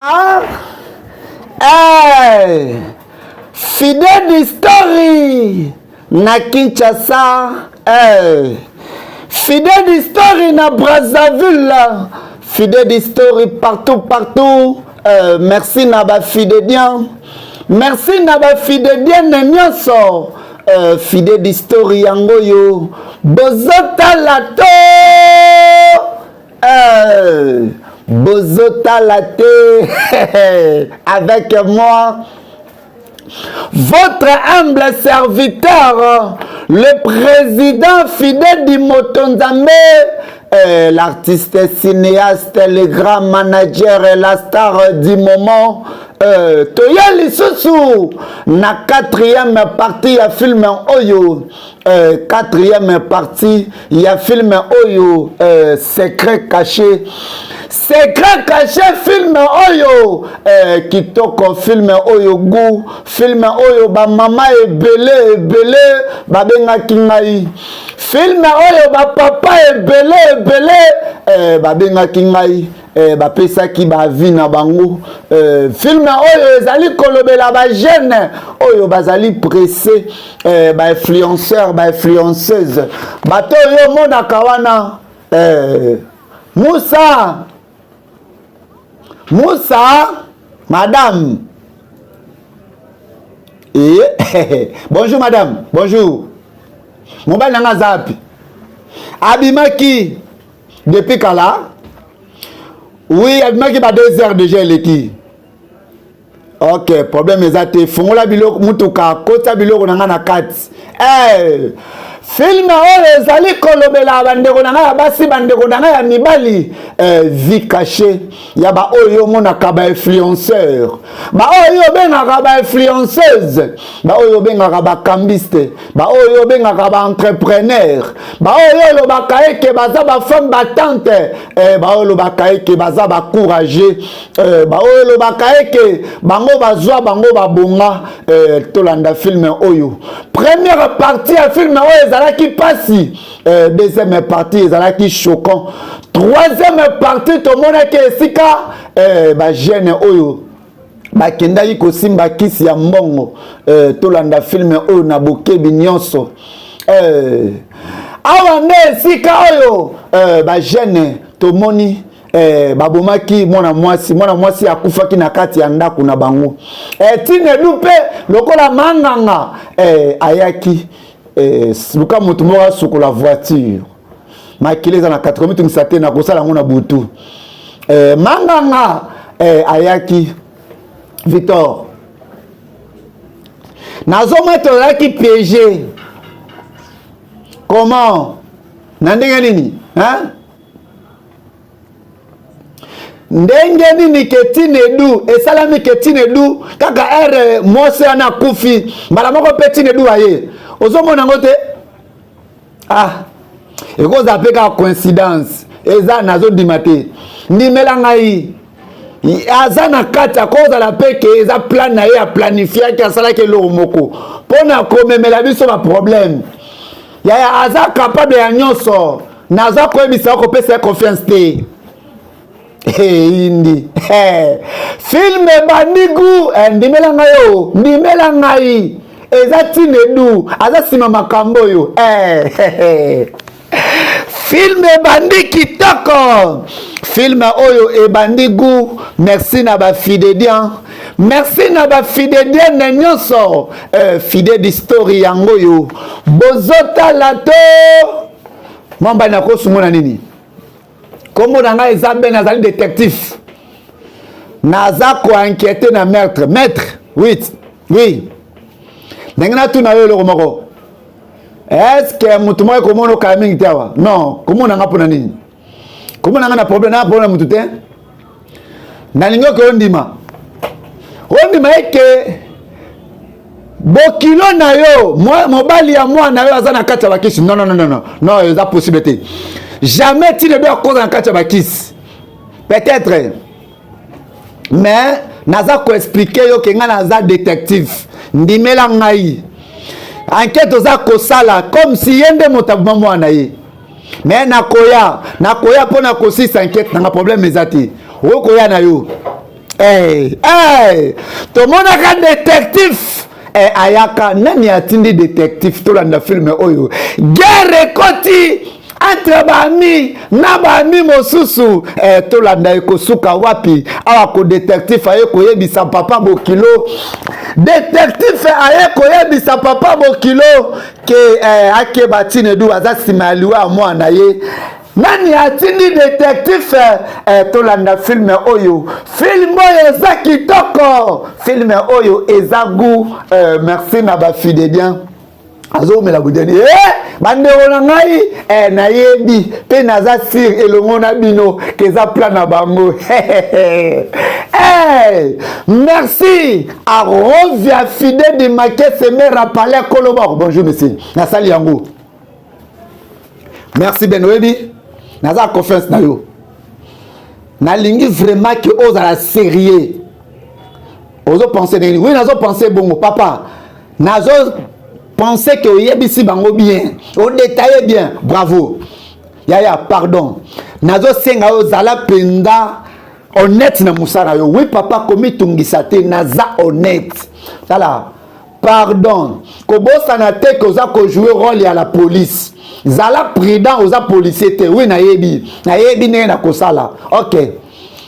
Ah, hey, Fidel Story na Kinshasa, hey. Fidel Story na Brazzaville, Fidel Story partout partout. Merci na ba Fidédiens, merci na ba Fidédiennes nyonso. Fidel Story yango yo bozotala to bozotala te avec moi, votre humble serviteur, le président Fidel Dimoto Nzambe, l'artiste cinéaste, le grand manager et la star du moment. Toya lisusu na quatrième partie ya film oyo, quatrième partie ya film oyo, Secret caché, Secret caché, film oyo kitoko, film oyo goût, film oyo bamama ebele ebele babengaki ngai, film oyo bapapa ebele ebele babengaki ngai, bapesaki baavis na bango. Film oyo ezali kolobela bajeunes oyo bazali pressé, bainfluenceur, bainfluenceuse, bato oyo omonaka wana. Musa, Musa, madame. Bonjour madame, bonjour. Mobali nanga aza wapi? Abimaki depuis kala. Oui, abimaki ba 2 heures déjà eleki. Ok, problème eza te. Fungola biloko, mutuka, kota biloko na nga na kati. Film oyo ezali kolobela bandeko na ngai ya basi, bandeko na ngai ya mibali, vie cachée ya baoyo omonaka bainfluenceur, baoyo obengaka bainfluenceuse, baoyo obengaka bacambiste, baoyo obengaka baentrepreneur, baoyo olobaka eke baza bafemme battante, baoyo olobaka eke baza bacourageux, baoyo olobaka eke bango bazwa, bango babonga. Tolanda film oyo. Première partie ya film oyo ezalaki mpasi, deuxième partie ezalaki choquant, troisième partie tomonaki esika bajeunes oyo bakendaki kosimba kisi ya mbongo. Tolanda film oyo na bokebi nyonso. Awa nde esika oyo bajeunes tomoni babomaki mwana mwasi. Mwana mwasi akufaki na kati ya ndako na bango. Tinedu mpe lokola manganga ayaki luka motu moko asukola voiture, makili eza na kati, komitungisa te, na kosala yango na butu. Manganga ayaki. Victor, nazomona tozalaki piégé. Comment? Na ndenge nini, hein? Ndenge nini ke Tinedu esalami, ke Tinedu kaka ere mwasi wana akufi, mbala moko mpe Tinedu aye? Ozomona yango te? Ah, ekozala mpe kaka coïncidence. Eza, nazondima te. Ndimela ngai, aza na kati. Akozala mpe ke eza plan na ye, aplanifiaki, asalaki eloko moko mpo na komemela biso baproblème. Yaya aza capable ya nyonso. Naza koyebisa, kopesa ye confiance te. Indi film ebandi gu. Ndimela ngai oyo, ndimela ngai, eza Tinedu aza nsima makambo oyo. Film ebandi kitoko, film oyo ebandi goût. Merci na bafidédiens, merci na bafidédienne nyonso. Fidèle Story yango oyo bozotala to mwambali. Nakosungo na nini? Nkombo na ngai eza Ben, nazali détective, naza koenquêter na meurtre. Maître, oui, oui, ndenge natuna yo eloko moko: est-ce motu moko ekomona okala mingi te awa? Non, komona nga mpona nini? Komona nga na problème, na problème na motu te. Nalingi oke ondima, ondima eke bokilo na yo, mobali ya mwana yo aza na kati ya bakisi. Non, non, non, non, non, eza possible te. Jamais Tinedu akoza na kati ya bakisi. Peut-être, mais naza koexpliquer yo ke ngai naza détective. Ndimela ngai, enquête oza kosala comme si ye nde moto aboma mwana ye. Mais nakoya, nakoya mpo na kosisa enquête nanga. Problème eza te, okoki koya na yo. Hey, hey, tomonaka detective eh, ayaka nani atindi detective tolanda filme oyo guerre ekoti entre baami na baami mosusu eh, tolanda ekosuka wapi awa ko detective aye koyebisa papa bokilo detective aye koyebisa papa bokilo ke eh, akeba tinedu aza nsima ya liwa ya mwana ye nani atindi detective eh, tolanda filme oyo filme oyo eza kitoko filme oyo eza gout eh, merci na bafidedien azomela budeni eh, bandeko na ngai eh, nayebi mpe naza sire elongo na bino ke eza plan na bango eh, merci arovia fide de makese mera palais kolobor bonjour monsieur nasali yango merci ben oyebi naza confiance na yo nalingi vraiment ke ozala sérieux ozopense ndenge nini oui nazopense bongo papa nazo pense ke oyebisi bango bien odetaille bien bravo yaya pardon nazosenga yo ozala mpenza honnête na mosala yo oui papa komitungisa te naza honnête tala pardon kobosana te ke oza kojoue role ya la police zala prudent oza policier te oui nayebi nayebi ndenge nakosala ok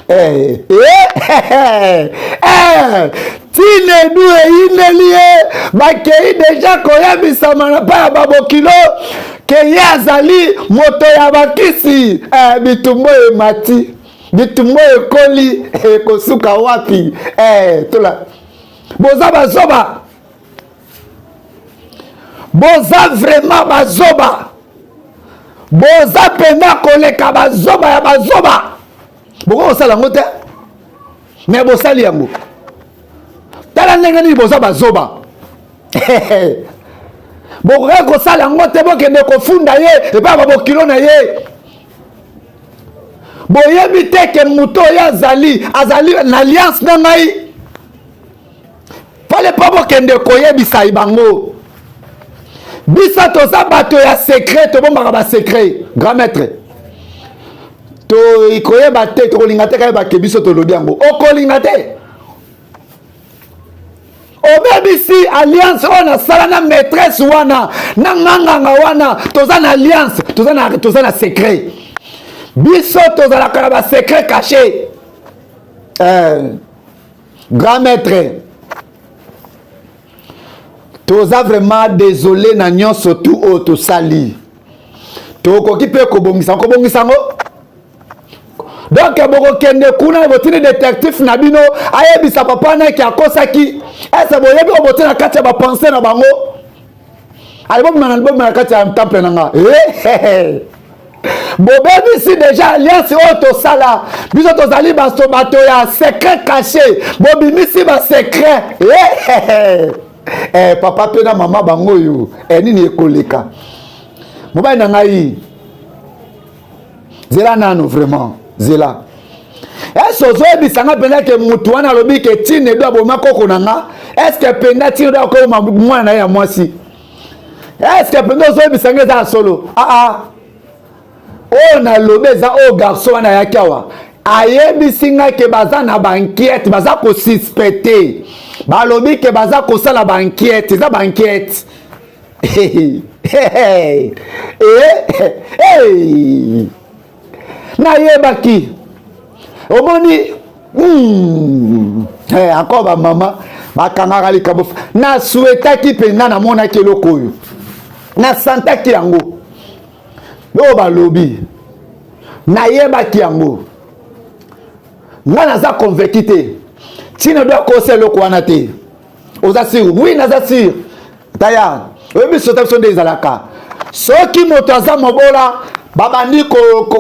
eh, eh, eh, tinedu eyindeli ye bakei deja koyebisama na pa ya babokilo ke ye azali moto ya bakisi eh, bitumba emati bitumba ekoli ekosuka wapi eh, tola boza bazoba boza vraiment bazoba boza mpenza koleka bazoba ya bazoba bokoki kosala yango te me bosali yango tala ndenge nini boza bazoba bokokaki kosala yango te bokende kofunda ye epai ya babokilo na ye boyebi te ke moto oyo azali azali na alliance na ngai fale mpo bokende koyebisa bango biso toza bato ya secret tobombaka basecret grand maître tokoyeba te tokolinga te kayeba ke biso tolobi yango okolinga te obebisi alliance oyo nasala na maîtresse wana na nganganga wana toza na alliance toza na, toza na secret biso tozalaka na basecret caché eh, grand maître toza vraiment désolé na nyonso tu oyo tosali tokoki mpe kobongisa kobongisa yango donc bokokende kuna botindi detective na bino ayebisa papa naki akosaki ese boyebi oyo botie na kati ya bapense na bango ale bobima bobima na kati ya temple na nga eh, bobebisi deja alliance oyo tosala biso tozali baso bato ya secret caché bobimisi basecret eh, eh, papa mpe na mama bango oyo eh, nini ekoleka mobali na ngai zela nanu vraiment zela ese ozoyebisa nga mpenza ke motu wana alobi ke tinedo aboma koko na nga eske mpenza tinedo akoboma mwana na ye ya mwasi eske mpenza ozoyebisa nga eza ya solo aa ah, ah. oyo nalobi eza oyo garçon wana ayaki awa ayebisi nga ke baza na bainquiète baza kosuspecte balobi ke baza kosala bainquiète eza bainquiète nayebaki omoni hmm. hey, encore bamama bakangaka likambo nasuetaki mpenza namonaki eloko oyo nasantaki yango oyo balobi nayebaki yango nga naza convaincu te ntina do akosa eloko wana te oza sur oui naza sur taya oyebi sota biso nde ezalaka soki moto aza mobola babandi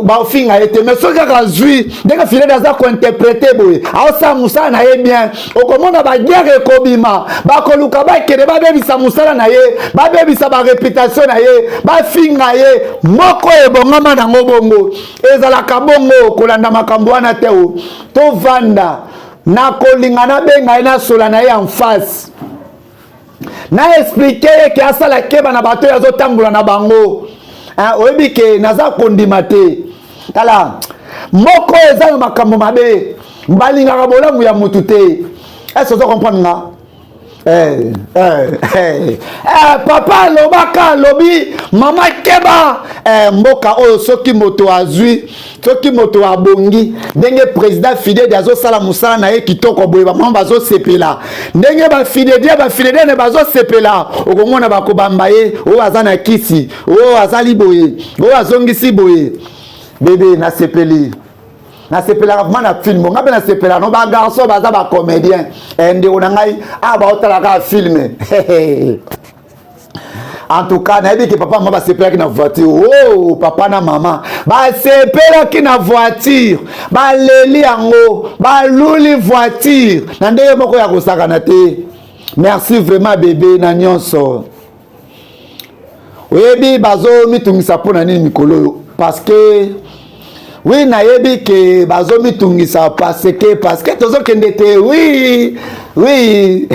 bafinga ye te mais soki kaka azwi ndenge filede aza kointerprete boye aosala mosala na ye bien okomona baguerre ekobima bakoluka bakende babebisa mosala na ye babebisa bareputation na ye bafinga ye moko ebongama nango bongo ezalaka bongo kolanda makambo wana te o tovanda nakolinga nabenga ye nasola na ye en face na explike ye ke asala keba na bato oyo azotambola na bango oyebi ke naza kondima te tala moko eza na makambo mabe Balingaka bolamu ya mutu te. Est-ce que ozo comprendre nga? Eh, eh, eh. Eh, papa alobaka alobi mama keba eh, mboka oyo soki moto azwi soki moto abongi ndenge président fidede azosala mosala na ye kitoko boye bamama bazosepela ndenge bafidedia bafidediane bazosepela okomona bakobamba ye oyo aza na kisi oyo azali boye oyo azongisi boye bebe nasepeli nasepelaka vraimen na film nga mpe nasepelaka no bagarçon baza bacomédien eh, ndeko na ngai awa baotalaka filme en tout cas nayebi ke papa mama basepelaki na voiture oh papa na mama basepelaki na voiture baleli yango baluli voiture na ndenge moko ya kosakana te merci vraiment bebe na nyonso oyebi bazomitungisa mpo na nini mikolo oyo parce que oui nayebi ke bazomitungisa parce que parce que tozokende te oui oui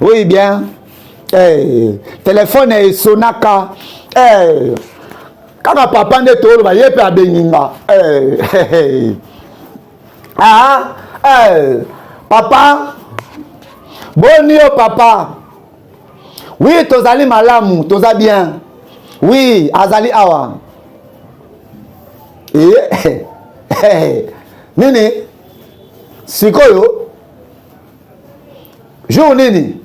oui bien hey, telefone esonaka hey, kaka papa nde toloba ye mpe abengi nga hey, hey. Ah, hey, papa boni yo papa oui tozali malamu toza bien oui azali awa eh, eh, nini sikoyo jour nini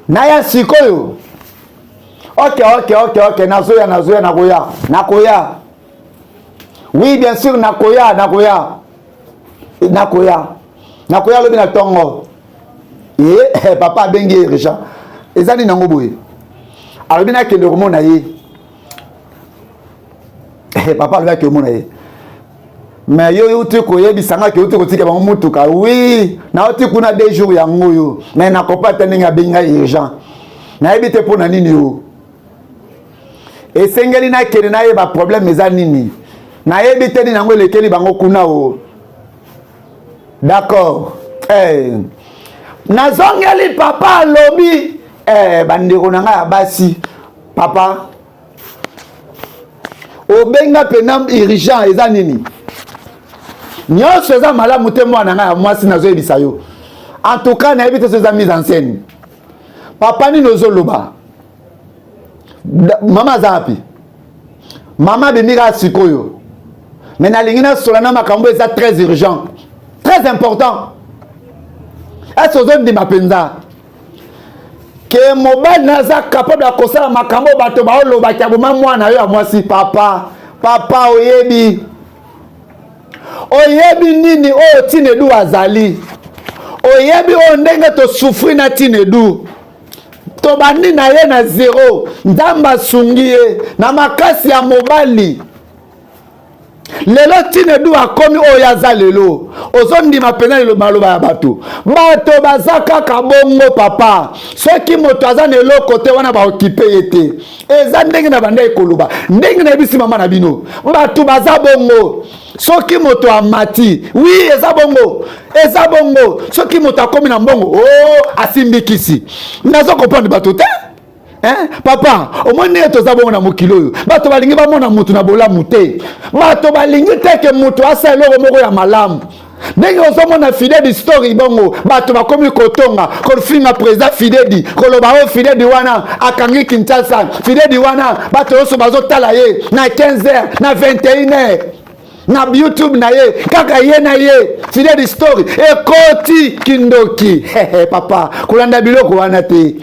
naya sikoyo ok ok ok ok nazoya nazoya nakoya nakoya oui bien sûr nakoya nakoya nakoya nakoya lobi na ntongo ye eh, papa abengi ye richard eza nini yango boye alobi nakende komona ye eh, papa alobi akende komona ye mais yo euti koyebisa nga ke euti kotika bango motuka wi nauti kuna deux jours yango oyo mais nakopa ata ndenge abengi ngai urgent nayebi te mpo na nini yo esengeli nakende nayeba problème eza nini nayebi te nini yango elekeli bango kuna o d'accord eh. nazongeli papa alobi eh, bandeko na ngai ya basi papa obenga mpena urgent eza nini nyonso eza malamu te mwana ngai ya mwasi nazoyebisa yo en tout cas nayebi te so eza mise en scène papa nini ozoloba mama aza wapi mama abimi kaka sikoyo me nalingi nasola na makambo eza très urgent très important ese ozondima mpenza ke mobali na aza capable ya kosala makambo bato baolobaki aboma mwana yo ya mwasi papa papa oyebi oyebi nini oyo tinedu azali oyebi oyo ndenge tosufri na tinedu tobandi na ye na zero nzambe asungi ye na makasi ya mobali lelo tinedu akomi oyo aza lelo ozondima mpenza maloba ya bato bato baza kaka bongo papa soki moto aza na eloko te wana baokipe ye te eza ndenge na bandaki koloba ndenge nayebisi mama na bino bato baza bongo soki moto amati wi eza bongo eza bongo soki moto akomi na mbongo o oh, asimbi kisi nazo comprendre bato te Hein? papa omoni ndenge toza bongo na mokili oyo bato balingi bamona moto na bolamu te bato balingi te ke moto asala eloko moko ya malamu ndenge ozomona fidedi story bongo bato bakomi kotonga kofinga président fidedi koloba oyo oh, fidedi wana akangi kinshasa fidedi wana bato nyonso bazotala ye na 15 heures na 21 heures na youtube na ye kaka ye na ye fidedi story ekoti kindoki papa kolanda biloko wana te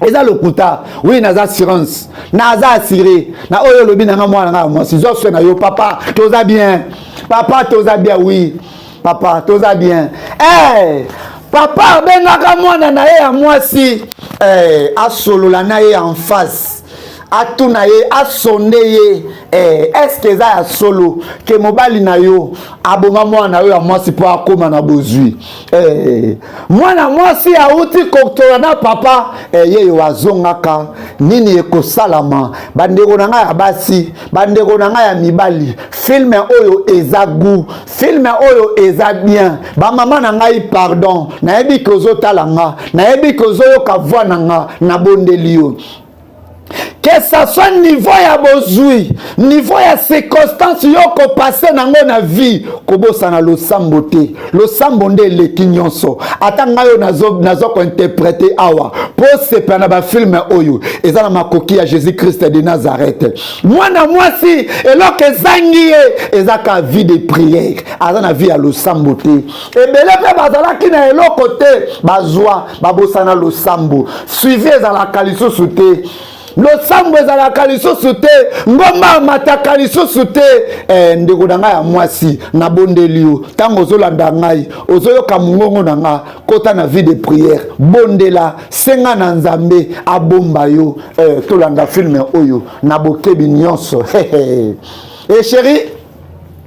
eza lokuta oui naza assurance naza assuré na oyo olobi na nga mwana nga mwasi zwa soin na yo papa toza bien papa toza bien oui papa toza bien hey, eh, papa abengaka mwana na ye ya mwasi hey, eh, asolola na ye en face atuna ye asonde ye eh, eske eza ya solo ke mobali na yo aboma mwana na yo ya mwasi mpo akóma na bozwi eh, mwana mwasi auti kotola na papa eh, yeyo azongaka nini ekosalama bandeko na ngai ya basi bandeko na ngai ya mibali filme oyo eza gout filme oyo eza bien bamama na ngai pardon nayebi ke ozotala nga nayebi ke ozoyoka voi na nga nabondeli yo. Que ça soit niveau ya bozwi, niveau ya circonstance yo kopase nango na vie, kobosana losambo te. Losambo nde eleki nyonso. Ata ngai oyo nazo, nazo kointerprete awa mpo osepela na bafilme oyo eza na makoki ya Jésus Christ de Nazareth. Mwana mwasi eloko ezangi ye eza ka vie de prière, aza na vie ya losambo te. Ebele mpe bazalaki na eloko te, bazwa babosana losambo. Suivi ezalaka lisusu te, losambo ezalaka lisusu te, ngomba amataka lisusu te. Eh, ndeko na ngai ya mwasi, nabondeli yo, ntango ozolanda ngai, ozoyoka mongongo na ngai, kota na vie de prière, bondela, senga na Nzambe abomba yo. Eh, tolanda filme oyo na bokebi nyonso. Eh, chéri,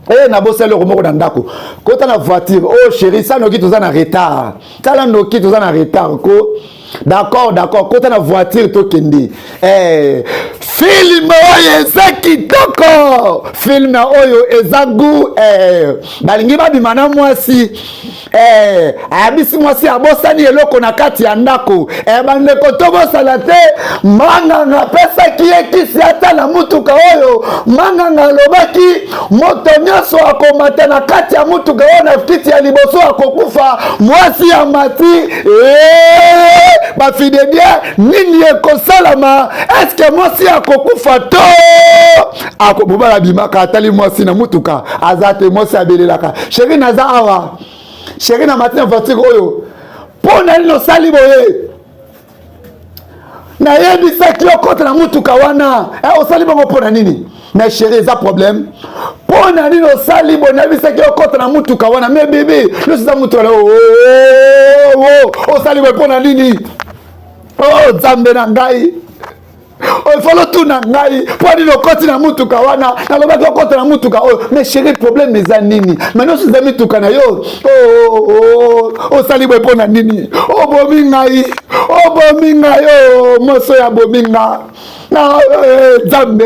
eh, nabosali eloko moko na ndako, kota na voiture. Oh chéri, sa noki toza na retard, tala noki toza na retard ko. D'accord, d'accord, kota na voiture tokende. Eh, filme oyo eza kitoko, filme oyo eza gu. Eh, balingi babima na mwasi. Eh, ayabisi mwasi abosani eloko na kati ya ndako. Eh, bandeko, tobosana te, manganga apesaki ye kisi ata na mutuka oyo. Manganga alobaki moto nyonso akomata na kati ya mutuka oyo na kiti ya liboso akokufa. Mwasi amati. Eh, bafidedie, nini ekosalama? Eske mwasi akokufa to mobali abimaka, atali mwasi na mutuka aza te. Mwasi abelelaka, sheri, naza awa, sheri, na mati na voiture oyo. Mpo na nini osali boye? Nayebisaki okota na mutuka wana. Eh, osali bongo mpo na nini? Mais chéri, eza problème. Mpo na nini osali boye? Nayebisaki okota na mutuka wana. Mais bébé, nyonso eza mutuka na oh, oh, oh, osali boye mpo na nini? Oh, Nzambe na ngai, ofalo tuna ngai mpo nini okoti na mutuka wana? Nalobaki okota na mutuka oyo. Mais chéri, problème eza nini? Mais nyonso eza mituka na yo. Oh, oh, oh, osali boye mpo na nini? Obomi ngai, obomi ngai, o moso ya bomi nga na Nzambe.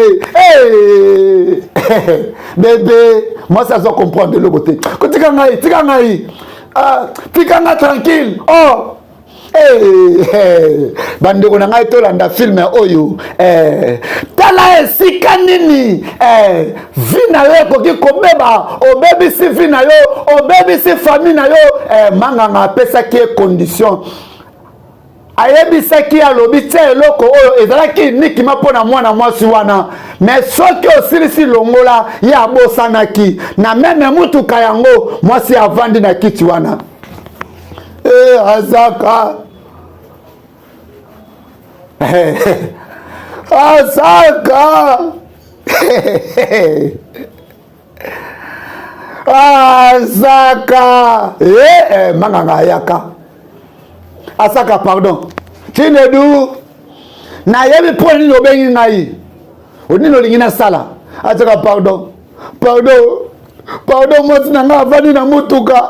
Bébé, mwasi azo comprendre eloko te. Kotika ngai, tika ngai, ah, tika nga tranquille. Oh. Hey, hey. Bandeko na ngai, tolanda filme oyo. Eh, tala esika nini eh, vie na yo ekoki kobeba. Obebisi vie na yo, obebisi famille na yo. Eh, manganga apesaki ye condition, ayebisaki, alobi tia eloko oyo ezalaki nikima mpo na mwana mwasi wana, mais soki osilisi, longola. Ye abosanaki na même mutuka yango, mwasi avandi na kiti wana. E, azaka, azaka, azaka. E, eh, manganga ayaka, asaka, pardon Chinedu, nayebi mpo nini obengi ngai, nini olingi nasala? Azaka, pardon, pardon, pardon, mwasi na ngai avandi na mutuka,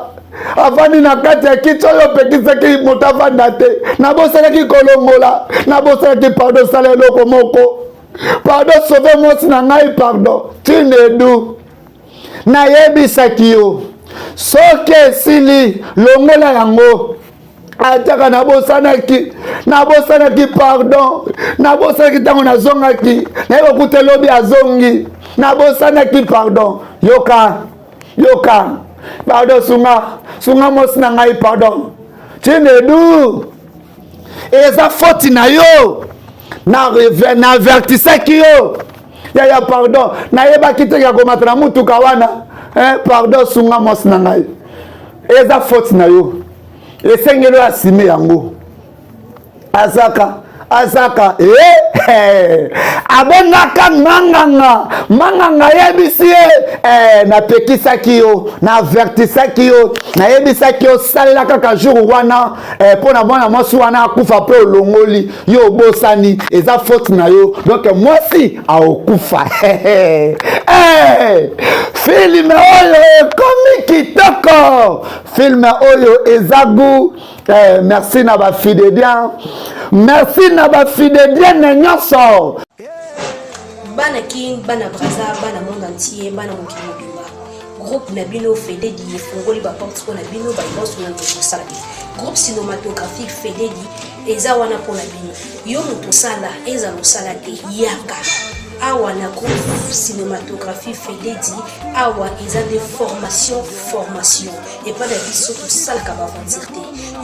avandi na kati ya kiti oyo opekisaki moto avanda te. Nabosanaki kolongola, nabosanaki. Pardon, sala eloko moko, pardon, sauve mwasi na ngai, pardon. Chinedu, nayebisaki yo soki esili, longola yango. Ataka, nabosanaki, nabosanaki, pardon, nabosanaki. Ntango nazongaki, naye kokuta elobi azongi. Nabosanaki, pardon. Yoka, yoka, pardon, sunga, sunga mwasi na ngai, pardon. Chinedu, eza foti na yo, na avertisaki yo. Yaya, pardon, nayebaki te ya komata na mutuka wana. Eh, pardon, sunga mwasi na ngai, eza faute na yo, esengeli oyo asime yango. Azaka, azaka, eh, eh. Abengaka manganga, manganga ayebisi ye, eh, napekisaki yo, naavertisaki yo, nayebisaki yo salela kaka jour wana, eh, mpo na mwana mwasi wana akufa, mpe olongoli yo, obosani, eza faute na yo, donc mwasi aokufa. Eh, filme oyo ekomi kitoko, filme oyo eza gu. Eh, merci na bafidedien, merci na bafidedienne nyonso. Bana King, bana Braza, bana monde entier, bana mokili mobimba, groupe na bino Fededi efungoli baporte mpo na bino baye nyonso na kosala. Groupe cinématographique Fededi. Eza wana pona bino. Yo moto osala, ezala osala te, yaka awa na groupe cinématographie Fededi. Awa eza nde formation, formation epai na biso tosalaka baaventure te.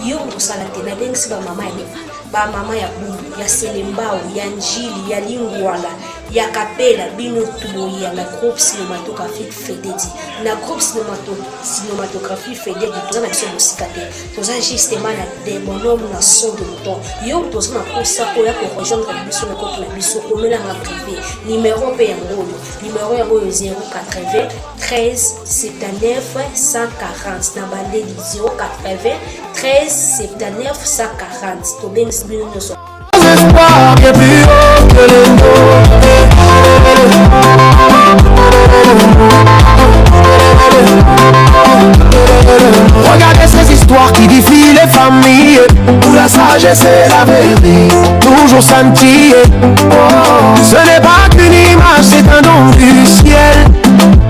Yo moto osala te, nabengisi bamama ya Lemba, bamama ya Bumbu, ya Selembao, ya Njili, ya Lingwala, ya Kapela, bino toboya na groupe cinématographique Fededi. Na groupe cinématographie Fededi toza na biso mosika te, toza justement na des bonhomme na son de mouton. Yo toza na posa oya ko rejoindre biso na groupe na biso, komelanga privé numéro mpe yango oyo, numéro yango oyo 080 13 79 140, na bandeli 080 13 79 140. Tobengisi bino nyonso. Espoir qui est plus haut que les mots. Regardez ces histoires qui défient les familles, où la sagesse et la vérité toujours scintillent. Oh, ce n'est pas qu'une image, c'est un don du ciel,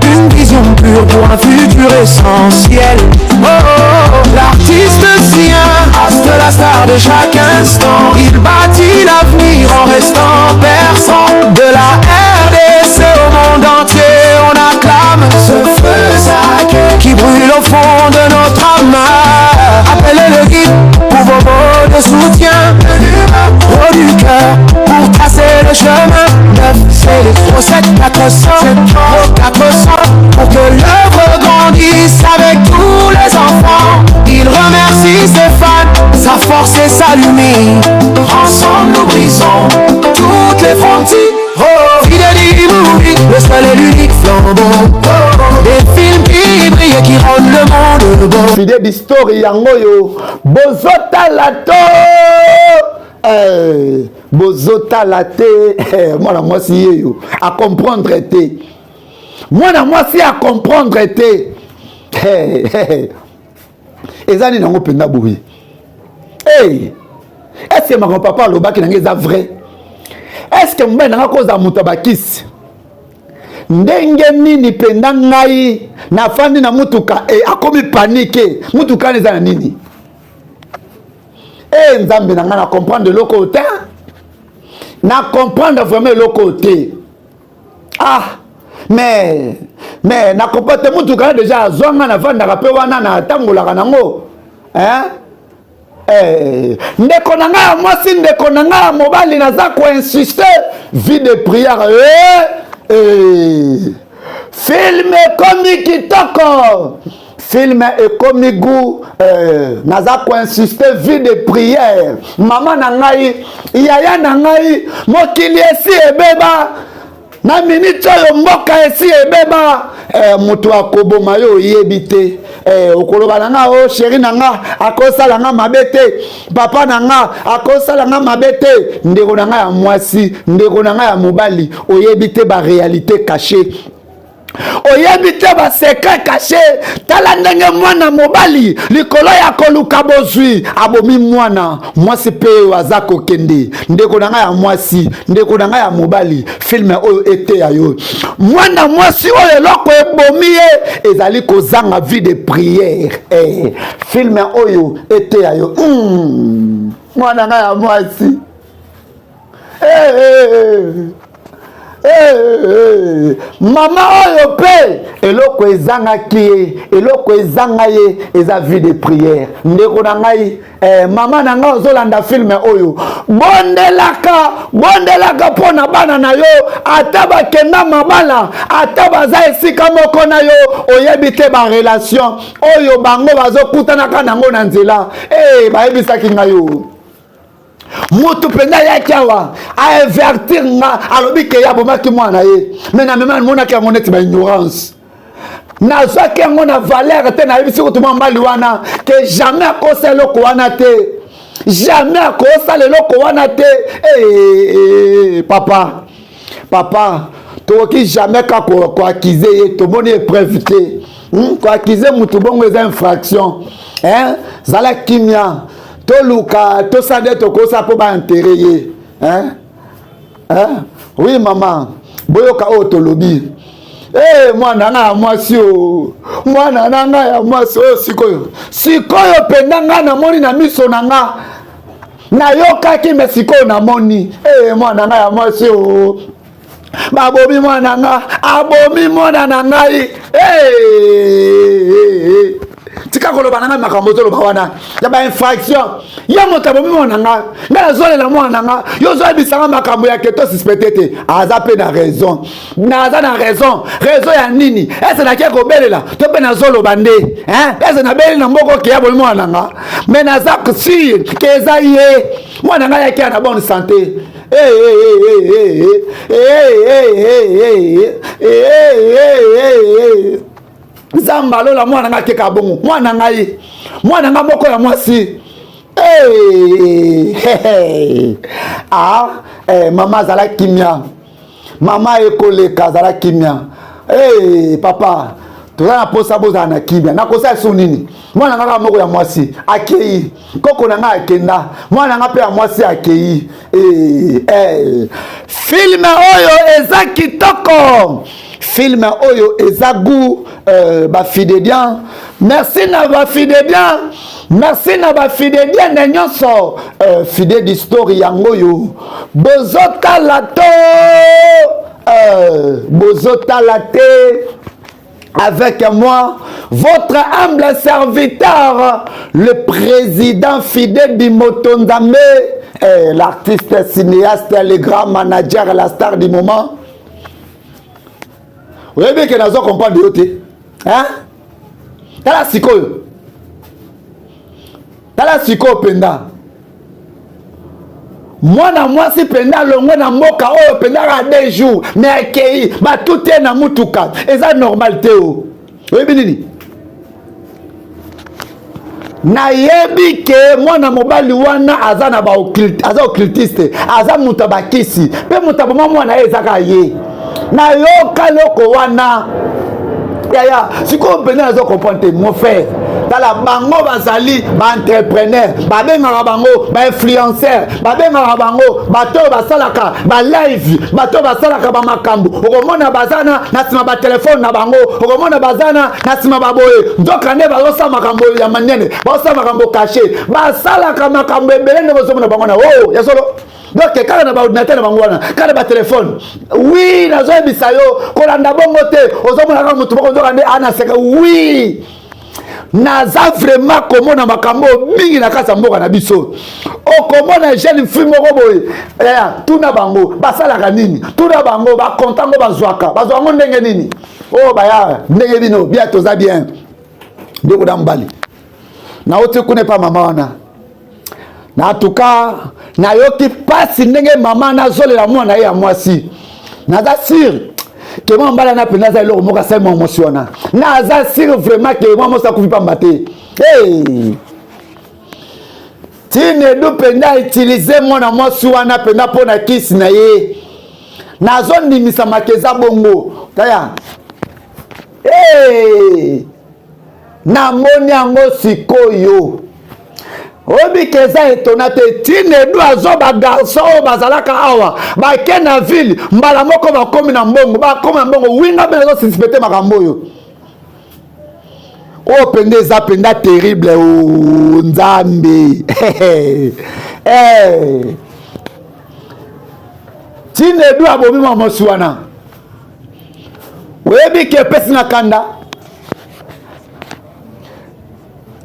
une vision pure pour un futur essentiel. Oh, oh, l'artiste sien, reste la star de chaque instant. Il bâtit l'avenir en restant perçant. De la RDC au monde entier, on acclame ce feu sacré qui brûle au fond de notre âme. Appelez le guide pour vos mots de soutien, producteur pour tracer le chemin. 9, 0, 7, 400, 400, pour que l'œuvre grandisse avec tous les enfants. Il remercie ses fans, sa force et sa lumière. Ensemble nous brisons toutes les frontières. Oh, Fideli Movie, le seul et l'unique flambeau. Oh, des films qui brillent et qui rendent le monde beau. Fideli Story yango oyo bozotala to bozotala te. Mwana mwasi yeyo acomprendre te, mwana mwasi acomprendre te. Eza nini yango mpenza boye? Hey, est-ce que makambo papa alobaki na ngai eza vrai? Est-ce que mobali na ngai kozala moto ya bakisi? Ndenge nini mpenza ngai nafandi na mutuka e akomi panike? Mutuka wana eza na nini? E Nzambe na ngai, na comprendre eloko oyo te, na comprendre vraiment eloko oyo te. Ah, mais na comprendre te. Mutuka wana déjà azwa ngai, navandaka mpe wana, natangolaka nango, hein? Eh, ndeko na ngai ya mwasi, ndeko na ngai ya mobali, naza koinsiste, vie de prière. Eh, eh. Film ekomi kitoko, film ekomi goût. Eh, naza koinsiste, vie de prière. Mama na ngai, yaya na ngai, mokili esi ebeba na miniti oyo, mboka esi ebeba. Eh, moto akoboma yo oyebi te. Eh, okoloba na nga o chéri na nga akosala nga mabe te, papa na nga akosala nga mabe te. Ndeko na nga ya mwasi, ndeko na nga ya mobali, oyebi te baréalité caché, oyebi te basecret caché. Tala ndenge mwana mobali likolo ya koluka bozwi abomi mwana mwasi mpe oyo aza kokende. Ndeko na ngai ya mwasi, ndeko na ngai ya mobali, film oyo eteya yo. Mwana mwasi oyo, eloko ebomi ye ezali kozanga vie de prière. Eh, film oyo eteya yo. Mwana ngai ya mwasi, eh, eh, eh. Hey, hey, hey. Mama oyo mpe eloko ezangaki ye, eloko ezanga ye eza vie de prière. Ndeko na ngai, eh, mama na ngai, ozolanda film oyo, bondelaka, bondelaka mpo na bana na yo, ata bakenda mabala, ata baza esika moko na yo, oyebi te barelation oyo bango bazokutanaka nango na nzela. Hey, bayebisaki ngai oyo moto mpenza ayaki awa avertir nga, alobi ke ye abomaki mwana ye. Me na mema namonaki yango neti baignorance, nazwaki yango na valeur te. Nayebisi kutu mwa mobali wana ke jamais akosala eloko wana te, jamais akosala eloko wana te. Hey, papa, papa, tokoki jamais ka koaccuser ye, tomoni épreuve te. Koaccuser motu bongo eza infraction, hein? Zala kimia, toluka tosala nde tokosala mpo baenterrer ye, hein? Hein? Oui mama, boyoka oyo tolobi. Hey, mwana nga ya mwasi o, mwana na ngai ya mwasi oyo, sikoyo, sikoyo mpenza ngai namoni na miso na nga. Nayokaki me sikoyo namoni. Ee mwana ngai ya mwasi o babomi mwana nga, abomi mwana na ngai. Hey! Tika koloba na ngai makambo ozoloba wana ya bainfraction. Ye moto abomi mwana na nga, ngai nazolela mwana na nga, yo ozoyebisa nga makambo ya keto suspecte te. Aza mpe na raison, naza na raison. Raison ya nini? Ese nake kobelela to mpe nazoloba nde ese nabeli na mboka okeya abomi mwana na nga, me naza sur ke eza ye mwana ngai yaki ya na bonne santé. Nzambe alola mwana ngai akeka bongo, mwana ngai, mwana ngai moko ya mwasi. Ah, eh, mama azala kimia, mama ekoleka, azala kimia. Hey, papa toza na posa bozala na kimia. Nakosala so nini? Mwana ngai kaka moko ya mwasi akei, koko na ngai akenda, mwana ngai mpe ya mwasi akei. Hey, hey. Filme oyo eza kitoko, filme oyo eza goût. Bafidédian, merci na bafidédian, merci na bafidédienne nyonso. Fide d'histoire yango oyo bozotala to bozotala te. Avec moi, votre humble serviteur, le président Fidèle Bimoto Nzambe, l'artiste cinéaste, le grand manager, la star du moment. Oyebi ke nazo comprendre yo te, hein? Tala sikoyo, tala sikoyo mpenza mwana mwasi mpenza alongwe na mboka oyo mpenza kaka 2 jours, me akei batuti ye na mutuka, eza normal te. O oyebi nini? Nayebi ke mwana mobali wana aza na ba aza occultiste, aza moto ya bakisi, mpe moto aboma mwana ye ezaka ye. Nayoka loko wana yaya, sikoyo mpenza nazo comprendre te, mon frère. Tala bango bazali baentrepreneur, babengaka bango bainfluenceur, babengaka bango bato oyo basalaka balive, bato oyo basalaka bamakambo. Okomona baza na nsima batelefone na bango, okomona baza na nsima baboye, nzoka nde bazosala makambo ya manene, bazosala makambo kashe, basalaka makambo ebele nde bozomona bango na o ya solo. Donc kaka na baordinateur na bango wana, kaka na batelefone. Wi, nazoyebisa yo, kolanda bongo te. Ozomona kaka motu moko, nzoka nde anaseka. Wi, naza vraiment komona makambo mingi na kati ya mboka na biso. Okomona jeune fille moko boye, tuna bango basalaka nini, tuna bango bakonta ngo bazwaka, bazwa yango ndenge nini. Oyo baya ndenge bino bia toza bien. Ndeko na mobali, nauti kuna epa mama wana, na tuka nayoki mpasi ndenge mama nazolela mwana ye ya mwasi. Naza sur ke mwa mbala na mpenza aza eloko moko asali mwa mwasi wana. Naza sur vraiment ke mwa mwasi akufi pamba te. Hey! Tinedu mpenza utilize mwana mwasi wana mpenza mpo na kisi na ye. Nazondimisamaka eza bongo. Taya, hey! Namoni yango sikoyo. Oyebi ke eza etona te. Tinedu azwa bagarçon oyo bazalaka awa, bake na ville mbala moko bakomi na mbongo, bakomi na mbongo. Winga mpe nazosuspecte makambo oyo oyo mpenza eza mpenza terrible. O Nzambe, Tinedu abomi mwa mwasi wana. Oyebi ke epesi na kanda.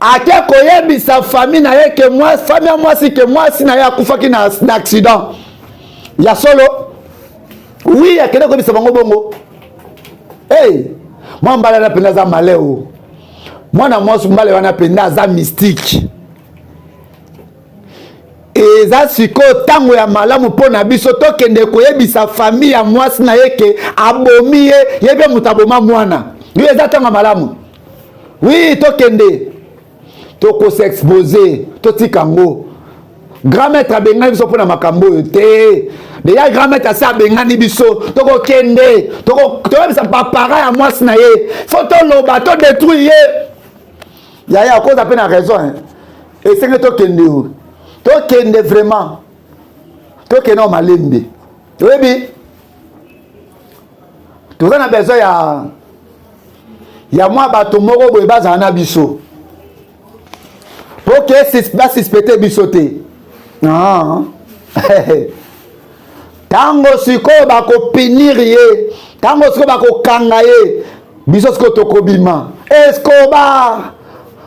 Ake koyebisa famille na ye ke famille ya mwasi ke mwasi na ye akufaki na accident ya solo. Wi, akende koyebisa bango bongo. Hey, mwa mbala wana mpenza aza maleo. Mwana mwasi mbala wana mpenza aza mystique. Eza sikoyo ntango ya malamu mpo na biso tokende koyebisa famille ya mwasi na ye ke abomi ye, ye mpe moto aboma mwana. Yo, eza ntango ya malamu. Wi, tokende, tokosexpose, totika yango. Grand maître abengani biso mpona makambo oyo te. Deja grand maître asi abengani biso. Tokokende toyebisa bapara ya mwasi na ye, fo toloba, todétruire ye. Yaya akoza mpe na raison, esenge tokende o tokende vraiment, tokende o malembe. Oyebi toza na besoin ya mwa bato moko boye bazala na biso po ke basuspecte biso te. Ah. Ntango sikoyo bakopinir ye, ntango sikoyo bakokanga ye, biso sikoyo tokobima. Escobar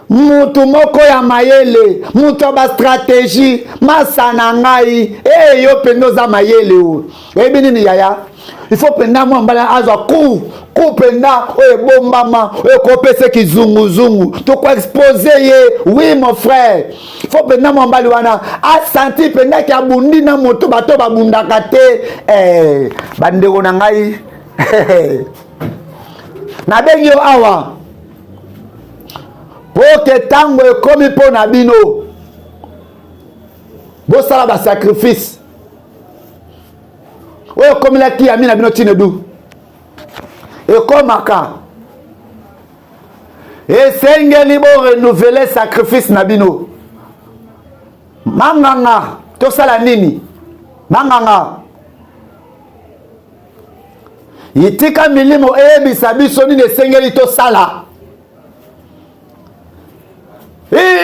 mutu moko ya mayele, mutu ya bastrategie, masa na ngai. E yo mpenza oza mayele oyo. Oyebi nini yaya? Il faut mpenza mwa mbala azwa coup coup mpenza oyo ebombama, oyo ekopesa kizunguzungu, tokoexpose ye. Oui mon frère, faut mpenza mwa mbali wana asanti mpenza ke abundi na moto bato babundaka te. Eh, bandeko na ngai nabengi yo awa mpo ke ntango ekomi mpo na bino bosala basacrifice oyo ekomelaki yami na bino Chinedu ekomaka esengeli bo renouveler sacrifice na bino. Manganga tosala nini? Manganga itika milimo eyebisa biso nini esengeli tosala.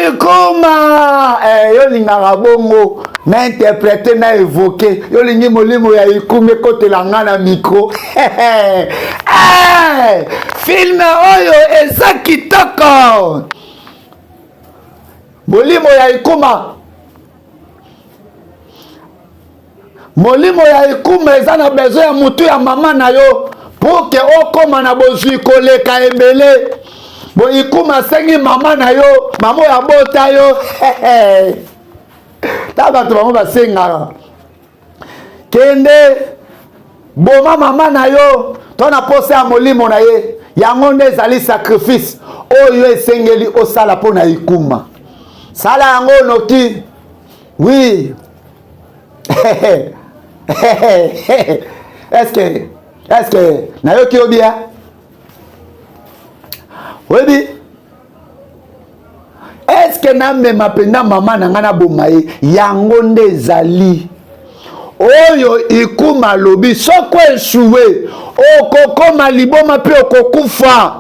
Ikuma eh, yo lingaka bongo na interprete na evoke yo lingi molimo ya ikuma ekotela nga na micro. Eh, filme oyo eza kitoko. Molimo ya ikuma, molimo ya ikuma eza na besoin ya mutu ya mama na yo pour ke okoma na bozwi koleka ebele. Bo ikuma asengi mama na yo, mama oyo abota yo. Ta bato bango basengaka kende boma mama na yo to na posa ya molimo na ye. Yango nde ezali sacrifice oyo esengeli osala mpo na ikuma. Sala yango noki. Oui. Est-ce que nayoki yo bien? Oyebi? Est-ce que namema mpenza mama na ngai naboma ye? Yango nde ezali oyo ikuma alobi, soko esue okokoma liboma mpe okokufa,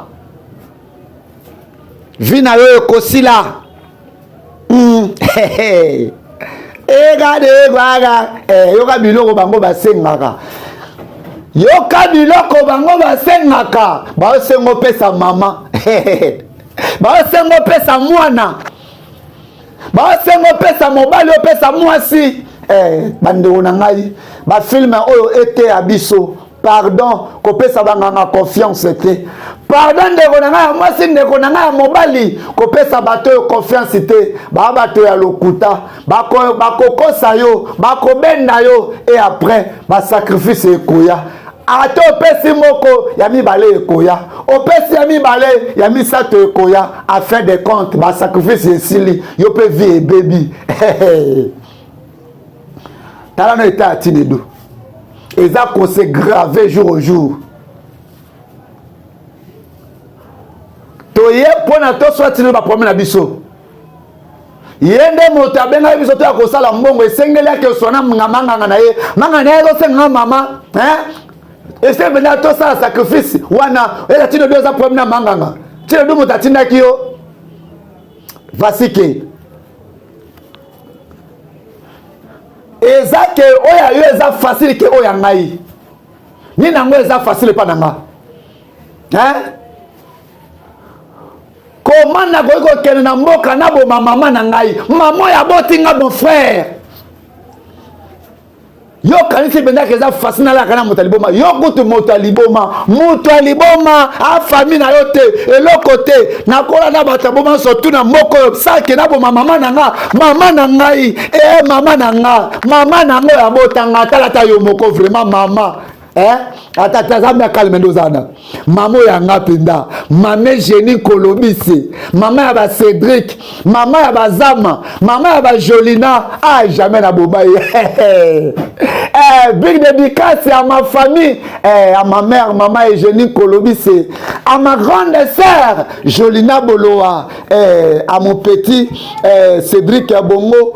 vi na yo ekosila. Ekadekaka yoka biloko bango basengaka, yoka biloko bango basengaka, baosenga opesa mama, baosenga opesa mwana, baosenga opesa mobali, opesa mwasi. Bandeko na ngai, bafilme oyo eteya biso, pardon kopesa banganga confiance te. Pardon ndeko na ngai ya mwasi, ndeko na ngai ya mobali, kopesa bato oyo confiance te. Baa bato ya lokuta, bakokosa yo, bakobenda yo, et après basacrifice ekoya. Ata opesi moko ya mibale ekoya, opesi ya mibale ya misato ekoya, a fin de compte basacrifice esili, yo mpe vie ebebi. Tala na etat ya Chinedu eza ko se grave jour au jour. Toye mpona toswa Chinedu baproblème na biso. Ye nde moto abengaki biso to ya kosala mbongo, esengeli akeswa na manganga na ye. Manganga na ye azosenga mama, hein? Esengeli mpenza tosala sacrifice wana. Eza Chinedu eza problème na manganga. Chinedu moto atindaki yo vasike. Eza ke oyo yo eza facile ke oyo ya ngai. Nini yango eza facile epa na nga? Hein? Comment nakoki kokende na mboka naboma mama na ngai? Mama oyo aboti nga mon frère. Yo kanisi mpenza ke eza facile nalaka na moto ya liboma. Yo kutu moto ya liboma, moto ya liboma a famille na yo te, eloko te. Nakola na bato ya boma surtout na mboka oyo sake naboma mama na nga, mama na ngai, mama na nga, mama na nga oyo abota nga, tala ata yo moko vraiment mama. Ata ata Nzambe akalme nde oza na mama oyo yanga mpenza, mama Eugénie Kolobisi, mama ya ba Cédric, mama ya ba Zama, mama ya ba Jolina. Ah, jamais na boma ye. Big dédicace à ma famille, à ma mère, mama Eugénie Kolobisi, à ma grande sœur Jolina Boloa, à mon petit Cédric Bongo.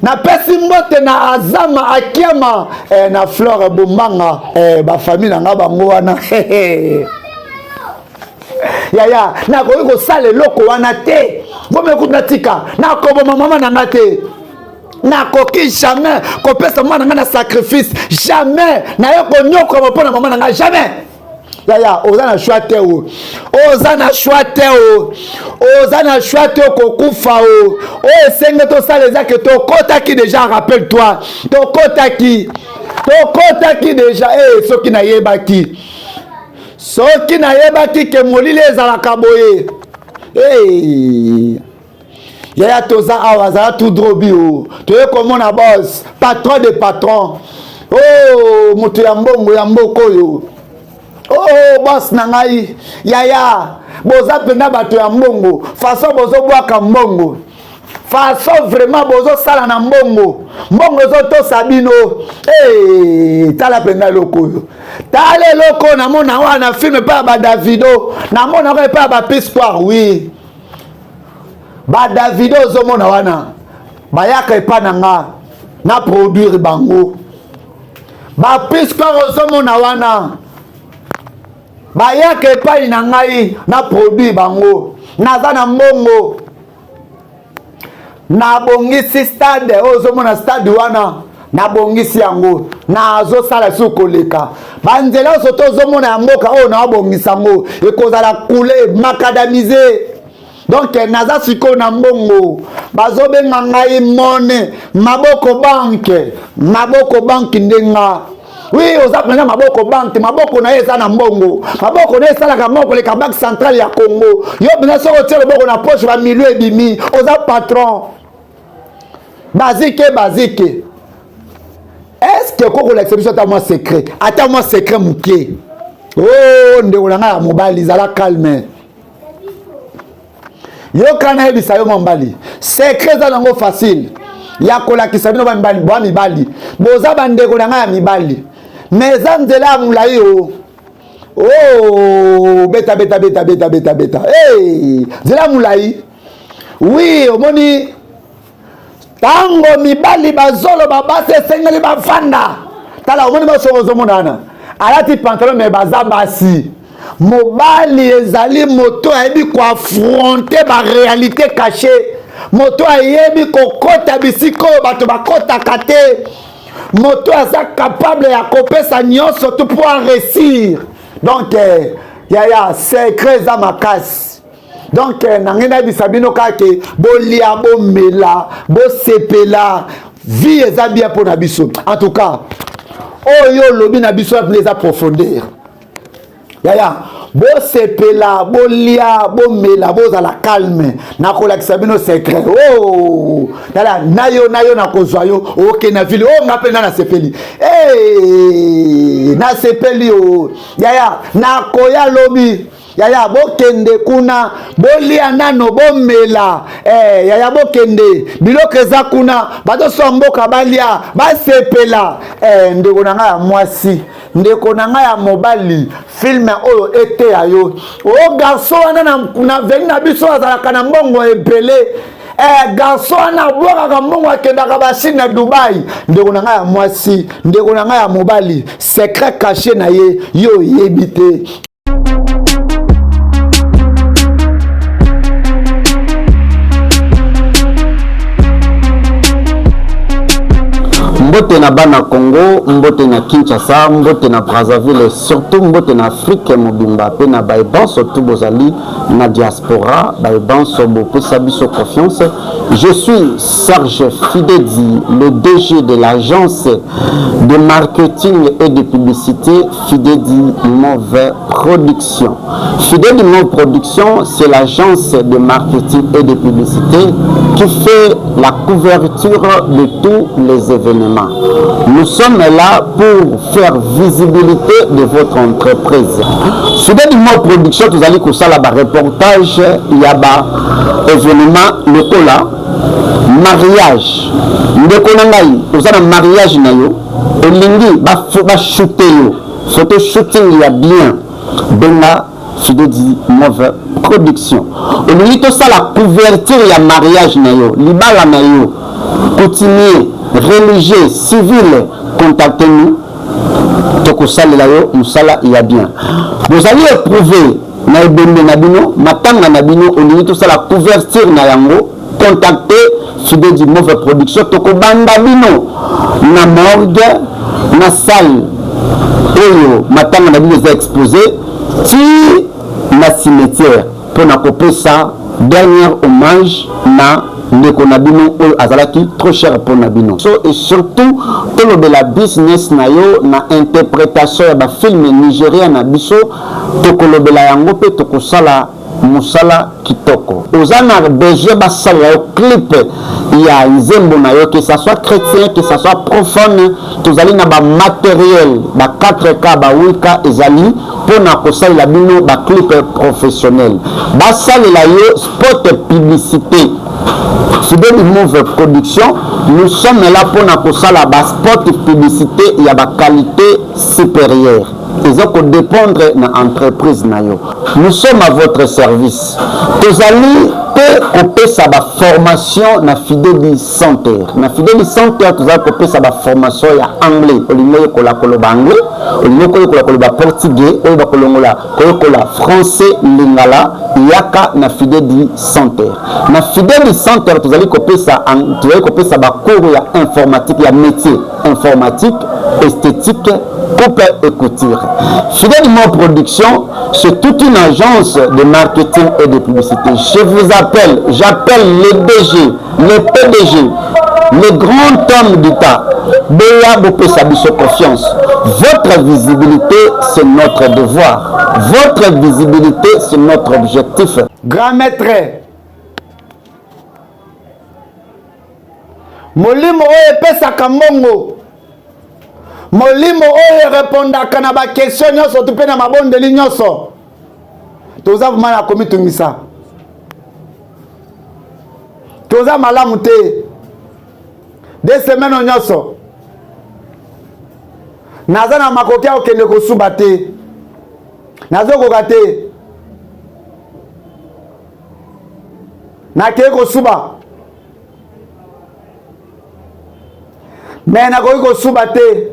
Napesi mbote na Azama Akiama, na Flore Bombanga, ba famille na nga bango wana. Yaya, nakoki kosala eloko wana te. Bombe kutu natika, nakoboma mama na nga te. Nakoki jamais kopesa mwana ngai na sacrifice, jamais. Naye konyokwama mpo na mama na ngai, jamais. Yaya, oza na choix te o, oza na choix te o, oza na choix te, okokufa o. Oyo esenge tosala eza ke tokotaki déjà, rappelle toi, tokotaki, tokotaki déjà. E soki nayebaki, soki nayebaki ke molili ezalaka boye. Hey. Yaya, toza awa, azala tout drobi o, toye komona boss, patron de patron o, oh, moto ya mbongo ya mboka oyo. Oh, boss na ngai, yaya, boza mpenza bato ya mbongo, façon bozobwaka mbongo, façon vraiment bozosala na mbongo, mbongo ezotosa bino. Hey, tala mpenza eloko oyo, tala eloko oyo namona wana film epai ya baDavido, namona yango epai ya baPispoir. Oui, baDavido ozomona wana bayaka epai na nga na produire bango. BaPispoir ozomona wana bayaka epai na ngai na produire bango. Naza na mbongo, nabongisi stade oyo ozomona, stade wana nabongisi yango, nazosala su koleka banzela nyonso tozomona ya mboka oyo, naobongisa yango, ekozala coulé, macadamisé. Donc naza sikoyo na mbongo, bazobenga ngai mone maboko banke, maboko banke ndenga. Oui, oza mpenza maboko banke, maboko na ye eza na mbongo, maboko na ye esalaka moko koleka Banque centrale ya Congo. Yo mpenza soki otie loboko na poche, bamilio ebimi, oza patron bazike bazike. Est-ce okoki kolakisa biso ata mwa secret, ata mwa secret moke? O oh, ndeko na ngai ya mobali, zala calme, yoka nayebisa yo mobali, secret eza nango facile ya kolakisa bino. Bamibali, bwa mibali, boza bandeko na ngai ya mibali, mais eza nzela ya molai o. Oh, beta beta beta beta beta beta, hey, nzela ya molai. Oui, omoni ntango mibali bazoloba, basi esengeli bafanda. Tala, omoni basoko ozomona wana alati pantalon, mais baza basi. Mobali ezali moto ayebi koaffronter baréalité caché, moto ayebi kokɔta bisika oyo bato bakɔtaka te, moto aza capable ya kopesa nyonso tu mpo aréussir. Donc eh, yaya, secret eza makasi. Donc eh, na ngai nayebisa bino kaka ke bolia, bomela, bosepela, vie eza bien mpo na biso. En tout cas, oyo olobi na biso eza profondeur. Yaya, bosepela, bolia, bomela, bozala calme, nakolakisa bino secret. Oh, tala na yo, na yo nakozwa yo, okende na ville oyo. Nga mpe nga nasepeli. Hey, nasepeli o yaya, nakoya lobi. Yaya, bokende kuna, bolia nano, bomela. Eh, yaya, bokende, biloko eza kuna, bazoswa mboka, balia, basepela. Eh, ndeko na ngai ya mwasi, ndeko na ngai ya mobali, film oyo eteya yo. O garçon wana na, na veni na biso azalaka na mbongo ebele. Eh, garçon wana abwakaka mbongo, akendaka baChine na Dubai. Ndeko na ngai ya mwasi, ndeko na ngai ya mobali, secret caché na ye, yo oyebi te. Mbote na bana Congo, mbote na Kinshasa, mbote na Brazzaville, surtout mbote na Afrique mobimba mpe na baebanso tu bozali na diaspora, baebanso bopesa biso confiance. Je suis Serge Fidedi, le DG de l'agence de marketing et de publicité Fidedi Move Production. Fidedi Move Production, c'est l'agence de marketing et de publicité qui fait la couverture de tous les événements. Nous sommes là pour faire visibilité de votre entreprise. Fidedi Move Production, tozali kosala ba reportage ya ba événement lokola mariage. Ndeko na ngai, oza na mariage na yo, olingi bashooter yo photo shooting ya bien, benga Fidedi Move Production. Olingi tosala couverture ya mariage na yo, libala na yo, coutumier, religieux, civil, contacte nous, tokosalela yo mosala ya bien. Bozali éprouvé na ebembe na bino, matanga na bino, olingi tosala couverture na yango, contacte. Fidedi Move Production tokobanda bino na morgue na salle oyo matanga na bino eza expose ti na cimetière mpo na kopesa dernier hommage na ndeko na bino oyo azalaki trop cher mpo na bino. So et surtout tolobela business na yo na interpretation ya ba film Nigeria na biso tokolobela yango mpe tokosala Musala kitoko. Oza na besoin basalela yo clip ya nzembo na yo que ça soit chretien que ça soit profane tozali na ba materiel ba 4K ba 8K ezali pona kosalela bino ba clip professionnel. Basalela yo spot publicité. Fideli Move Production nous sommes là pona kosala ba spot publicité ya ba qualité supérieure. Eza ko dependre na entreprise na yo. Nous sommes à votre service. Tozali pe kopesa ba formation na Fideli Center. Na Fideli Center tozali kopesa ba formation ya anglais. Olingi oyekola koloba anglais, olingi koyekola koloba portugais, oyeba kolongola koyekola français, lingala, yaka na Fideli Center. Na Fideli Center tozali kopesa tozali kopesa ba cours ya informatique ya métier informatique, esthétique, coupe et couture. Fidèle Mo Production, c'est toute une agence de marketing et de publicité. Je vous appelle, j'appelle les DG, les PDG, les grands hommes d'État. Boya bopesa biso confiance. Votre visibilité, c'est notre devoir. Votre visibilité, c'est notre objectif. Grand maître, molimo oyo epesaka mbongo molimo oyo erepondaka na bakestion nyonso to mpe na mabondeli nyonso toza vraimen na komitungisa toza malamu te de semaine nyonso naza na makoki ya kokende kosuba te nazokoka te nakei kosuba me nakoki kosuba te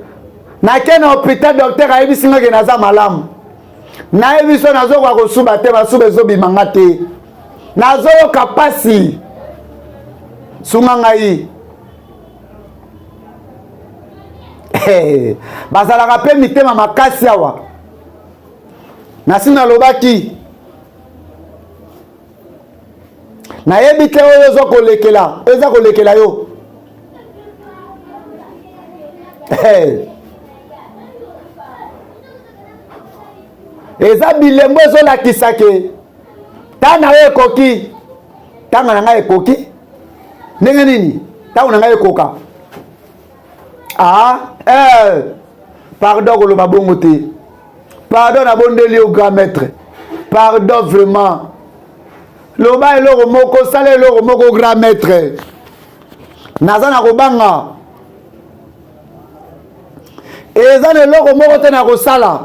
nake na hôpital docteur ayebisi nga ke naza malamu nayebi so nazokoka kosuba te masuba ezobima nga te nazoyoka mpasi sunga ngai hey, bazalaka mpe mitema makasi awa nasi nalobaki nayebi te oyo oza kolekela oyo eza kolekela yo hey. eza bilembo ezolakisa ke ntango na yo ekoki ntango na ngai ekoki ndenge nini ntango na ngai ekoka ah, eh, pardon koloba bongo te pardon nabondeli yo grand maître pardon vraiment loba eloko moko sala eloko moko grand maître naza na kobanga eza na eloko moko te na kosala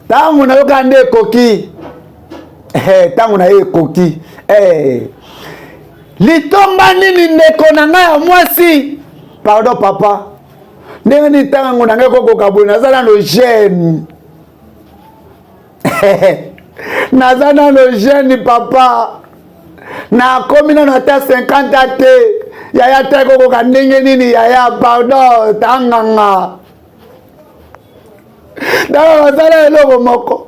ntango nayoka nde ekoki ntango na ye ekoki eh. litomba nini ndeko na ngai ya mwasi pardon papa ndenge nini ntango yango na ngai ekokoka boye naza nano jeune naza nano jeune papa nakomi nano ata 50 te yaya ta ekokoka ndenge nini yaya pardon tanganga dala bazala eloko moko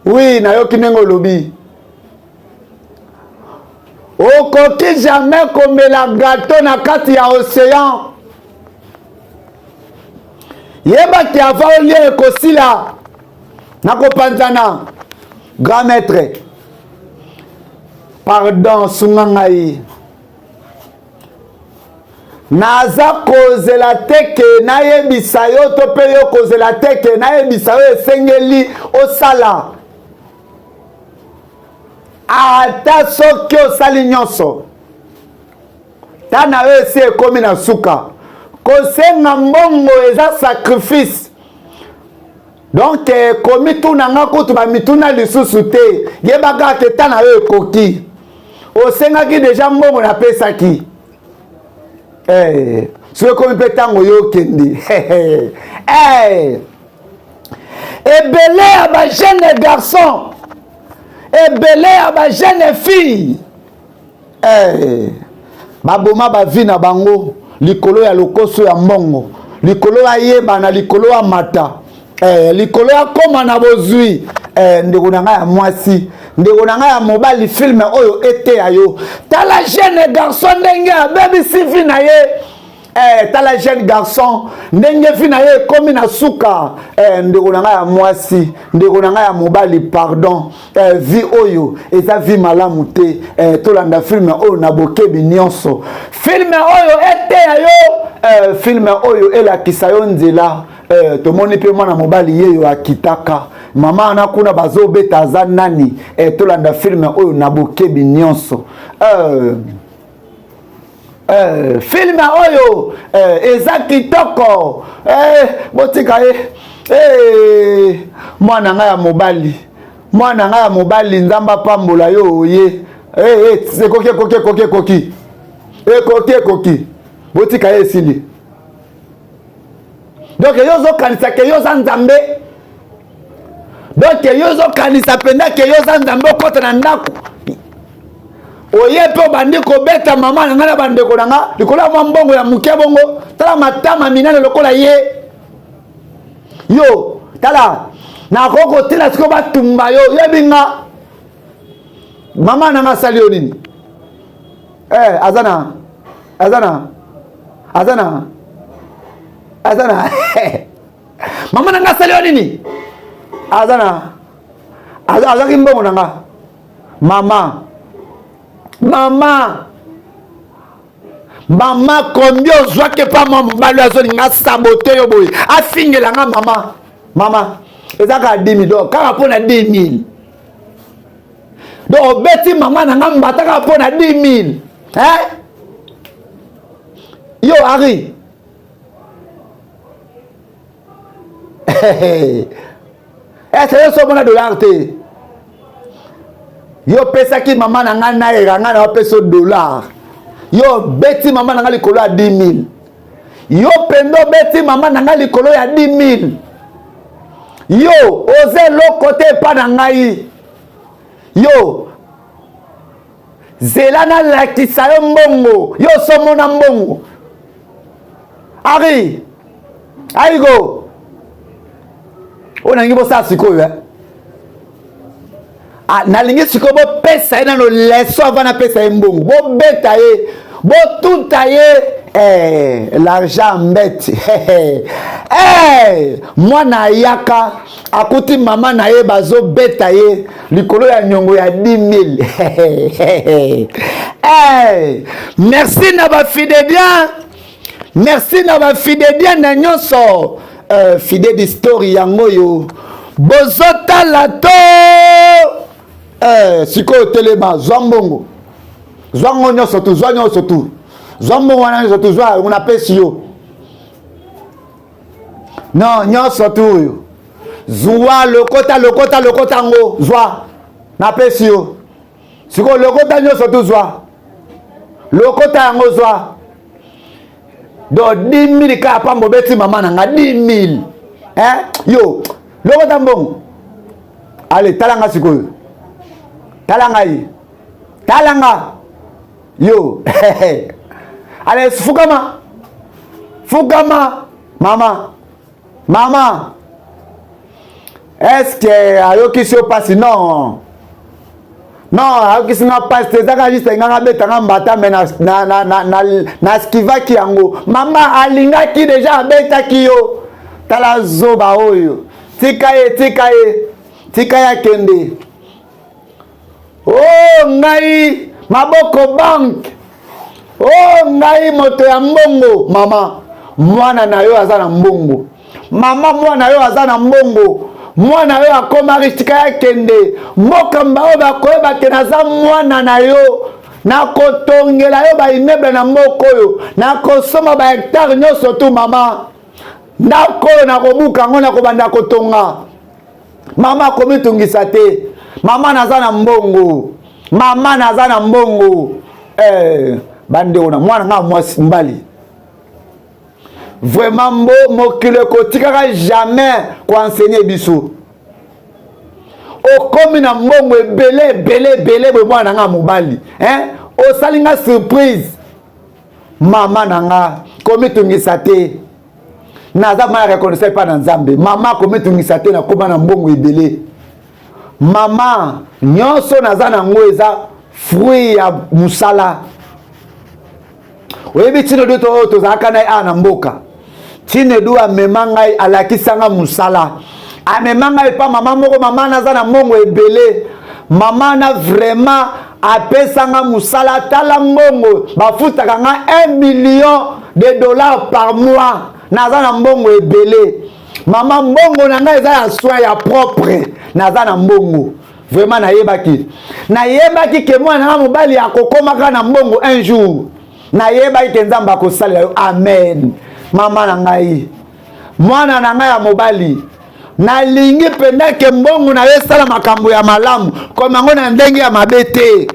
wi nayoki ndenge olobi okoki jamais komela gato na kati ya océan yebaki ava olia ekosila na kopanzana grand maître pardon sunga ngai naza kozela te ke nayebisa yo to mpe yo kozela te ke nayebisa yo esengeli osala ata soki osali nyonso ta na yo esi ekomi na suka kosenga mbongo eza sacrifice donc eh, komituna nga kutu bamituna lisusu te yeba kaka ke ta na yo ekoki osengaki deja mbongo napesaki eh, soki ekomi mpe ntango yo okende eh. ebele ya bajeune garçon ebele ya bajeune fille. Eh, baboma bavi na bango likolo ya lokoso ya mbongo, likolo ayebana, likolo amata, eh, likolo akoma na bozwi. Eh, ndeko na ngai ya mwasi, ndeko na ngai ya mobali, filme oyo eteya yo. Tala jeune garçon ndenge abebisi vi na ye. Eh, tala jeune garçon ndenge vi na ye ekomi na suka. Eh, ndeko na ngai ya mwasi, ndeko na ngai ya mobali, pardon. Eh, vie oyo eza vie malamu te. Eh, tolanda filme oyo na bokebi nyonso. Filme oyo eteya yo, eh, filme oyo elakisa yo nzela. Eh, tomoni mpe mwana mobali yeyo akitaka mama wana kuna bazobeta aza nani? Eh, tolanda filme oyo na bokebi nyonso. Eh, eh, filme oyo eh, eza kitoko. Eh, botika ye. Eh, mwana ngai ya mobali, mwana ngai ya mobali, Nzambe apambola yo oye. Eh, eh, ekoki, ekoki, ekoki, ekoki, ekoki, ekoki, botika ye, esili. Donc yo ozokanisa ke yo oza Nzambe. Donc yo ozokanisa mpenza ke yo oza Nzambe, okota na ndako oye mpe obandi kobeta mama na ngai na bandeko na nga likolo ya mwa mbongo ya moke bongo. Tala matama minene lokola ye yo. Tala, nakoki kotina sikoyo batumba yo. Yebi nga mama na nga asali yo nini? Eh, aza na aza na aza na aza na mama na nga asali yo nini? Aza na azalaki mbongo na nga. Mama, mama, mama, combien ozwaki epa mwa mobali oyo azolinga sabote yo boye, afingela nga mama? Mama, eza kaka 10 000. Donc kaka mpo na 10 000, donc obeti mama na nga mbata kaka mpo na 10 000, hein? Yo Henri, ese yo so omona dollar te? Yo opesaki mama na ngai naira, ngai na opesa yo dollar. Yo obeti mama na ngai likolo ya 10 000. Yo mpenza obeti mama na ngai likolo ya 10 000. Yo oza eloko te epa na ngai. Yo zela nalakisa yo mbongo. Yo osomona mbongo. Ari aigo oyo nalingi bosala sikoyo, eh? Ah, nalingi sikoyo bopesa ye nano leso avant napesa ye mbongo. Bobeta ye, botuta ye. Eh, l'argent mbeti. Eh, mwana ayaka akuti mama na ye bazobeta ye likolo ya nyongo ya 10 000. Eh, merci na bafidedien, merci na bafidedien na nyonso. Fide di story yango oyo bozotala to. Sikoyo telema, zwa mbongo, zwa ngo nyonso tu, zwa nyonso tu, zwa mbongo wana nyonso tu, zwa yango napesi yo. Non, nyonso tu oyo zwa, lokota, lokota, lokota yango, zwa, napesi yo. Sikoyo lokota nyonso tu, zwa, lokota yango, zwa. Donc 10 000 kaka pamba obeti mama na nga 10 000, eh? Yo lokota mbongo. Ale, tala nga sikoyo, tala ngai, tala nga yo. Ale, fukama, fukama, mama, mama. Est-ce ayokisi yo mpasi? Non, non, ayokisi nga mpasi te. Ezaka juste nga abeta nga mbata, me naskivaki yango. Mama alingaki deja abetaki yo. Tala zoba oyo, tika ye, tika ye, tika ye akende. O oh, ngai maboko banke. O oh, ngai moto ya mbongo. Mama, mwana na yo aza na mbongo. Mama, mwana yo aza na mbongo. Mwana yo akoma riche, tika ye akende. Mboka mba oyo bakoyeba ke naza mwana na yo. Nakotongela yo baimmeuble na mboka oyo, nakosomba bahectare nyonso tu. Mama, ndako oyo nakobuka yango, nakobanda kotonga. Mama, akomitungisa te. Mama, naza na mbongo. Mama, naza na mbongo. Eh, bandeko na mwana nga mwasi mbali, vraiment mbo mokili ekotikaka jamais koenseigner biso. Okomi na mbongo ebele ebele ebele boye, mwana na nga mobali, hein? Osali nga surprise. Mama na nga, komitungisa te. Naza ma reconnaissant epai na Nzambe. Mama komitungisa te, nakoma na mbongo ebele. Mama, nyonso naza na yango eza fruit ya mosala. Oyebi Chinedu to oyo tozalaka na ye awa na mboka. Chinedu amema ngai, alakisa nga mosala. Amema ngai epa mama moko, mama naza na mbongo ebele. Mama na vraiment apesa nga mosala, tala mbongo bafutaka nga 1 million de dollars par mois. Naza na mbongo ebele. Mama, mbongo na ngai eza ya soin ya propre. Naza na mbongo. Vraiment nayebaki. Nayebaki ke mwana na mobali akokomaka na mbongo un jour. Nayebaki ke Nzambe akosalela yo. Amen. Mama na ngai, mwana na ngai ya mobali, nalingi mpenza ke mbongo na yo esala makambo ya malamu, koma yango na ndenge ya mabe te.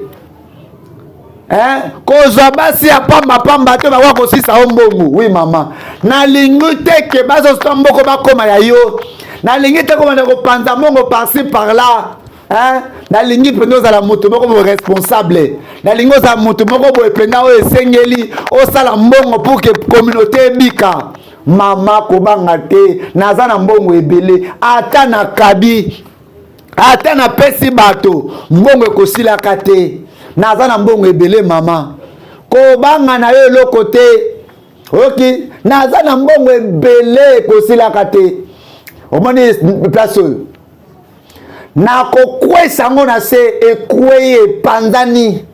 Eh? Kozwa basi ya pamba pamba te bakoka kosisa yo mbongo. Oui mama, nalingi te ke bazoswa mboko bakoma ya yo. Nalingi te kobanda kopanza mbongo par-ci par-là. Hein? Nalingi mpenza ozala moto moko boye responsable. Nalingi ozala moto moko boye mpenza oyo esengeli osala mbongo pour que communauté ebika. Mama, kobanga te, naza na mbongo ebele, ata nakabi, ata napesi bato, mbongo ekosilaka te. Naza na mbongo ebele mama, kobanga na yo eloko te. Oyoki, naza na mbongo ebele ekosilaka te. Omoni place oyo nakokwesa yango na se, ekwei, epanzani.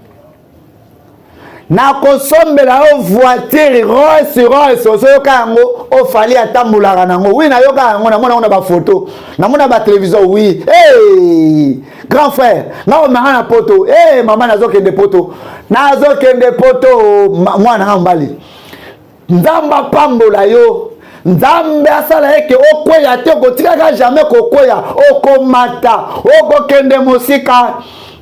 Nakosombela yo voiture Rolls Royce, ozoyoka yango, ofali atambolaka nango. Oui, nayoka yango, namona yango na bafoto, namona ba télévision. Oui, hey, grand frère, nga omanga na poto. Hey, mama, nazokende poto, nazokende poto. Mwana nga mobali, Nzambe apambola yo. Nzambe asala eke okweya te, okotikaka jamais kokweya, okomata, okokende mosika.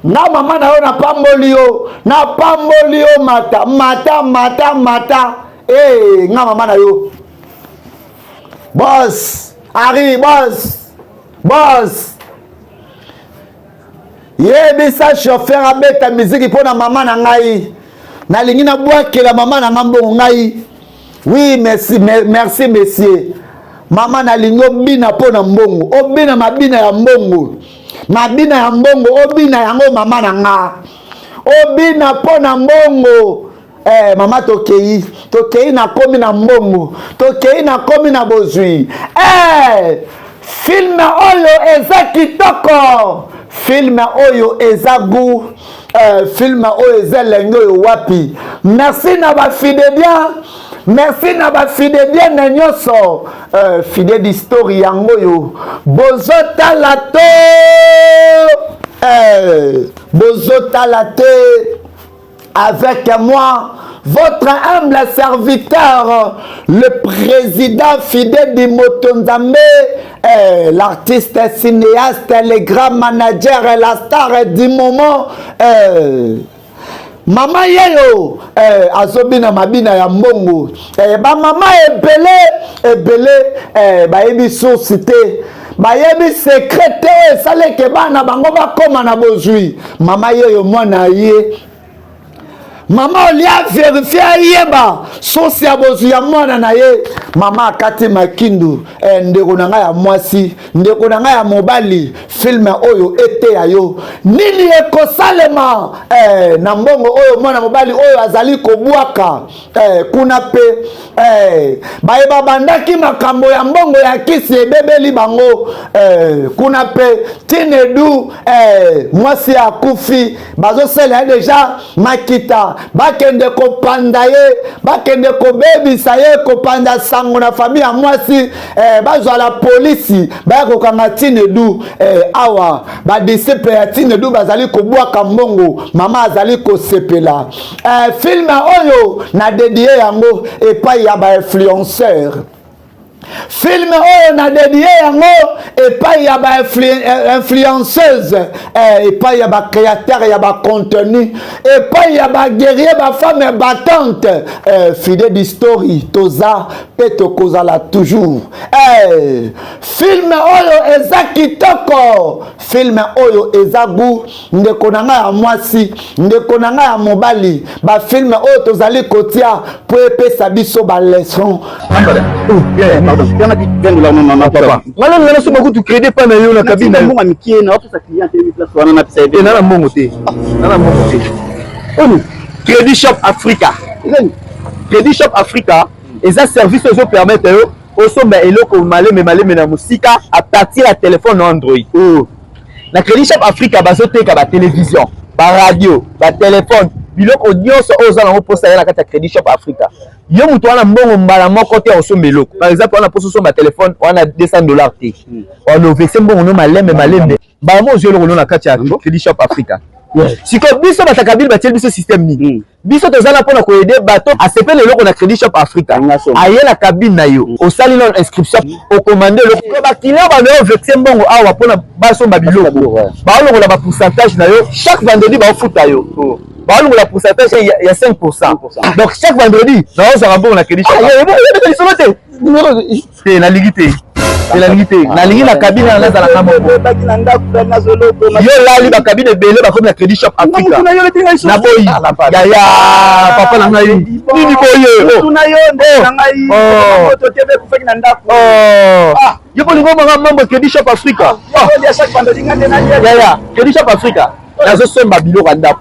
Nga mama na yo napamboli yo, napamboli yo, mata, mata, mata, mata. Hey, nga mama na yo. Boss, Harry, boss, boss. Yebisa chauffeur abeta miziki mpo na mama na ngai. Nalingi nabwakela mama na ngai mbongo ngai. Oui, merci, merci monsieur. Mama, nalingi obina mpo na mbongo. Obina mabina ya mbongo. Mabina ya mbongo, obina yango mama na nga. Obina mpo na mbongo. Mama, tokei, tokei, nakomi na mbongo, tokei, nakomi na bozwi. Film oyo eza kitoko, film oyo eza goût, film oyo eza elengi oyo wapi. Merci na bafidélien, merci na bafidélienne nyonso. Fidèle d'histoire yango oyo bozotala to, bozotala te. Avec moi, votre humble serviteur, le président fidèle du Motonzambe, l'artiste cinéaste, le grand manager, la star du moment. Mama yeyo, azobina mabina ya mbongo. Ba mama ebele ebele, bayebi source te, bayebi secret te oyo esaleke bana bango bakoma na bozwi. Mama yeyo, mwana ye mama olia verifie, ayeba source ya bozwi ya mwana na ye. Mama akati makindu. Ndeko na ngai ya mwasi, ndeko na ngai ya mobali, film oyo eteya yo nini ekosalema na mbongo oyo mwana mobali oyo azali kobwaka. Kuna mpe baye babandaki makambo ya mbongo ya kisi ebebeli bango. Kuna mpe Tinedu, mwasi akufi, bazosala ye deja makita, bakende kopanda ye, bakende kobebisa ye, kopanda sango na famille ya mwasi, bazwa la polisi baya kokanga Tinedu. Awa badisciple ya Tinedu bazali kobwaka mbongo, mama azali kosepela. Film oyo na dédie yango epai ya bainfluenceur. Film oyo na dedie yango epai ya ba influenceuse, epai ya ba créateur ya ba contenu, epai ya ba guerrier, ba femme battante. Fide di story, toza mpe tokozala toujours. Film oyo eza kitoko, film oyo eza goût. Ndeko na ngai ya mwasi, ndeko na ngai ya mobali, bafilme oyo tozali kotia mpo epesa biso baleson. Ngana ngana soba kutu crédit pa na yo na cabine na yo. Eh, na mbongo te. Na mbongo te. Oni Crédit Shop Africa. Crédit Shop Africa eza service ozo permettre yo osomba eloko maleme maleme na mosika à partir ya téléphone na Android. Oh. Na Crédit Shop Africa bazoteka ba télévision, ba radio, ba téléphone, biloko nyonso oyo oza nango mposa ya na kati ya Crédit Shop Africa. Yo moto wana mbongo mbala moko te osomba eloko. Par exemple, wana mposa osomba téléphone wana $200 te, wana ovese mbongo no malembe malembe, mbala moko ozwi eloko no na kati ya Crédit Shop Africa. Sikoyo biso batakabili batieli biso système nini? Biso toza na mpona koaider bato asepeli eloko na Crédit Shop Africa, aye na cabine na yo, osali nano inscription, okomande eloko. Baclient bano ovexe mbongo awa mpona basomba biloko, baolongola bapourcentage na yo. Chaque vendredi baofuta yo, baolongola pourcentage ya 5%. Donc chaque vendredi naozwaka mbongo na Crédit Shop. Lisolo te te, nalingi te te, nalingi te, nalingi na cabine wana nazalaka moko. Yo lali bacabine ebele bakomi na Crédit Shop Africa. Naboyi yaya, papa na ngai, nini boye? Yo bolingo manga mambo Crédit Shop Africa. Yaya, Crédit Shop Africa, nazosomba biloko ya ndako.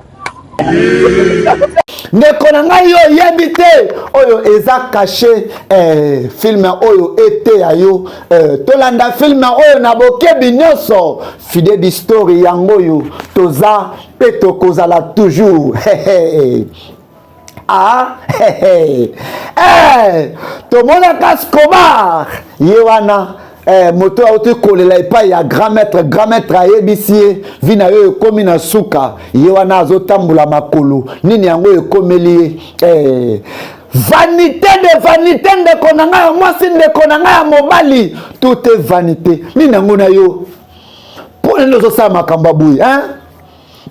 Ndeko na ngai, yo oyebi te oyo eza caché. Film oyo eteya yo. Tolanda film oyo na bokebi nyonso. Fide di story yango oyo, toza mpe tokozala toujours. Ah, tomonaka Scobar ye wana, moto auti kolela epai ya grand maître. Grand maître ayebisi ye: vie na yo ekómi na suka. Ye wana azotambola makolo. Nini yango ekomeli ye? Vanité de vanité. Ndeko na ngai ya mwasi, ndeko na ngai ya mobali, tout est vanité. Nini yango na yo? Mpo nini ozosala makambo ya boye, hein?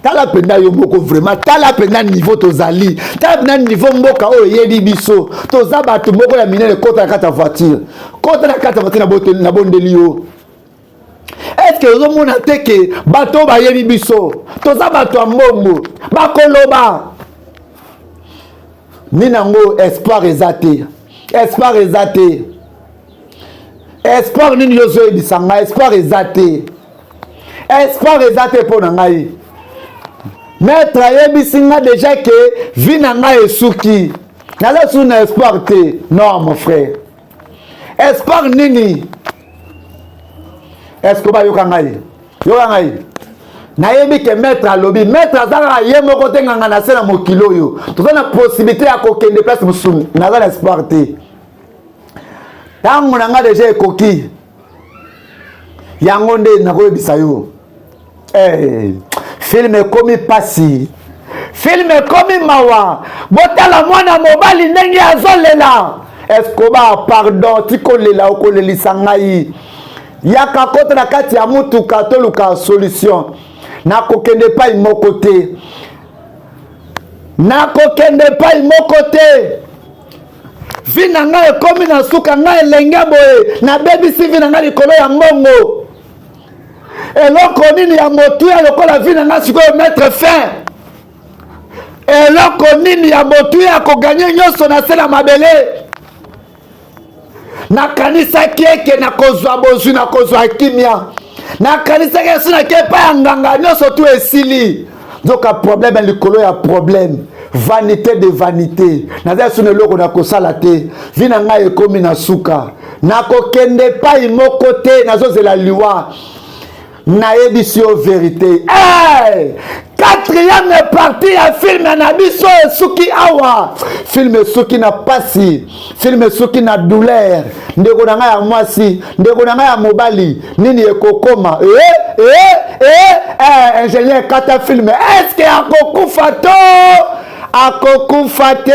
Tala mpenza yo moko, vraiment, tala mpenza niveau tozali, tala mpenza niveau mboka oyo eyebi biso. Toza bato moko ya minene. Kota na kati ya voiture, kota na kati ya voiture, nabondeli yo. Est-ce ozomona te ke bato oyo bayebi biso, toza bato ya mbongo, bakoloba nini yango? Espoir eza te, espoir eza te. Espoir nini yo ozoyebisa ngai? Espoir eza te, espoir eza te mpo na ngai. Maître ayebisi nga déjà ke vie na ngai esuki, naza susu na espoir te. Non, mon frère, espoir nini? Est ce que bayoka ngai? Yoka ngai, nayebi ke maître alobi. Maître aza kaka ye moko te nganga na se na mokili oyo. Toza na possibilité ya kokende place mosusu. Naza na espoir te, ntango na ngai déjà ekoki. Yango nde nakoyebisa yo. Hey, film ekomi pasi, film ekomi mawa. Botala mwana mobali ndenge azolela. Escobar, pardon, tikolela, okolelisa ngai. Yaka, kota na kati ya mutuka, toluka solution. Nakokende epai moko te, nakokende epai moko te. Vie na ngai ekomi na suka. Ngai elenge boye, nabebisi vie na ngai likolo ya mbongo. Eloko nini ya motuya lokola vie na ngai sikoyo mettre fin? Eloko nini ya motuya kogagner nyonso na se na mabele? Nakanisaki eke nakozwa bozwi, nakozwa kimia. Nakanisaki esi nake epai ya nganga, nyonso tu esili. Nzoka problème likolo ya problème, vanité de vanité. Naza esu na eloko nakosala te. Vie na ngai ekomi na suka, nakokende epai moko te, nazozela liwa. Nayebisi yo vérité. Hey! Quatrième partie ya film na biso esuki awa. Film esuki na pasi, film esuki na douleur. Ndeko na ngai ya mwasi, ndeko na ngai ya mobali, nini ekokoma? Eh, eh, eh, eh, ingénieur, kata film. Est-ce akokufa to akokufa te?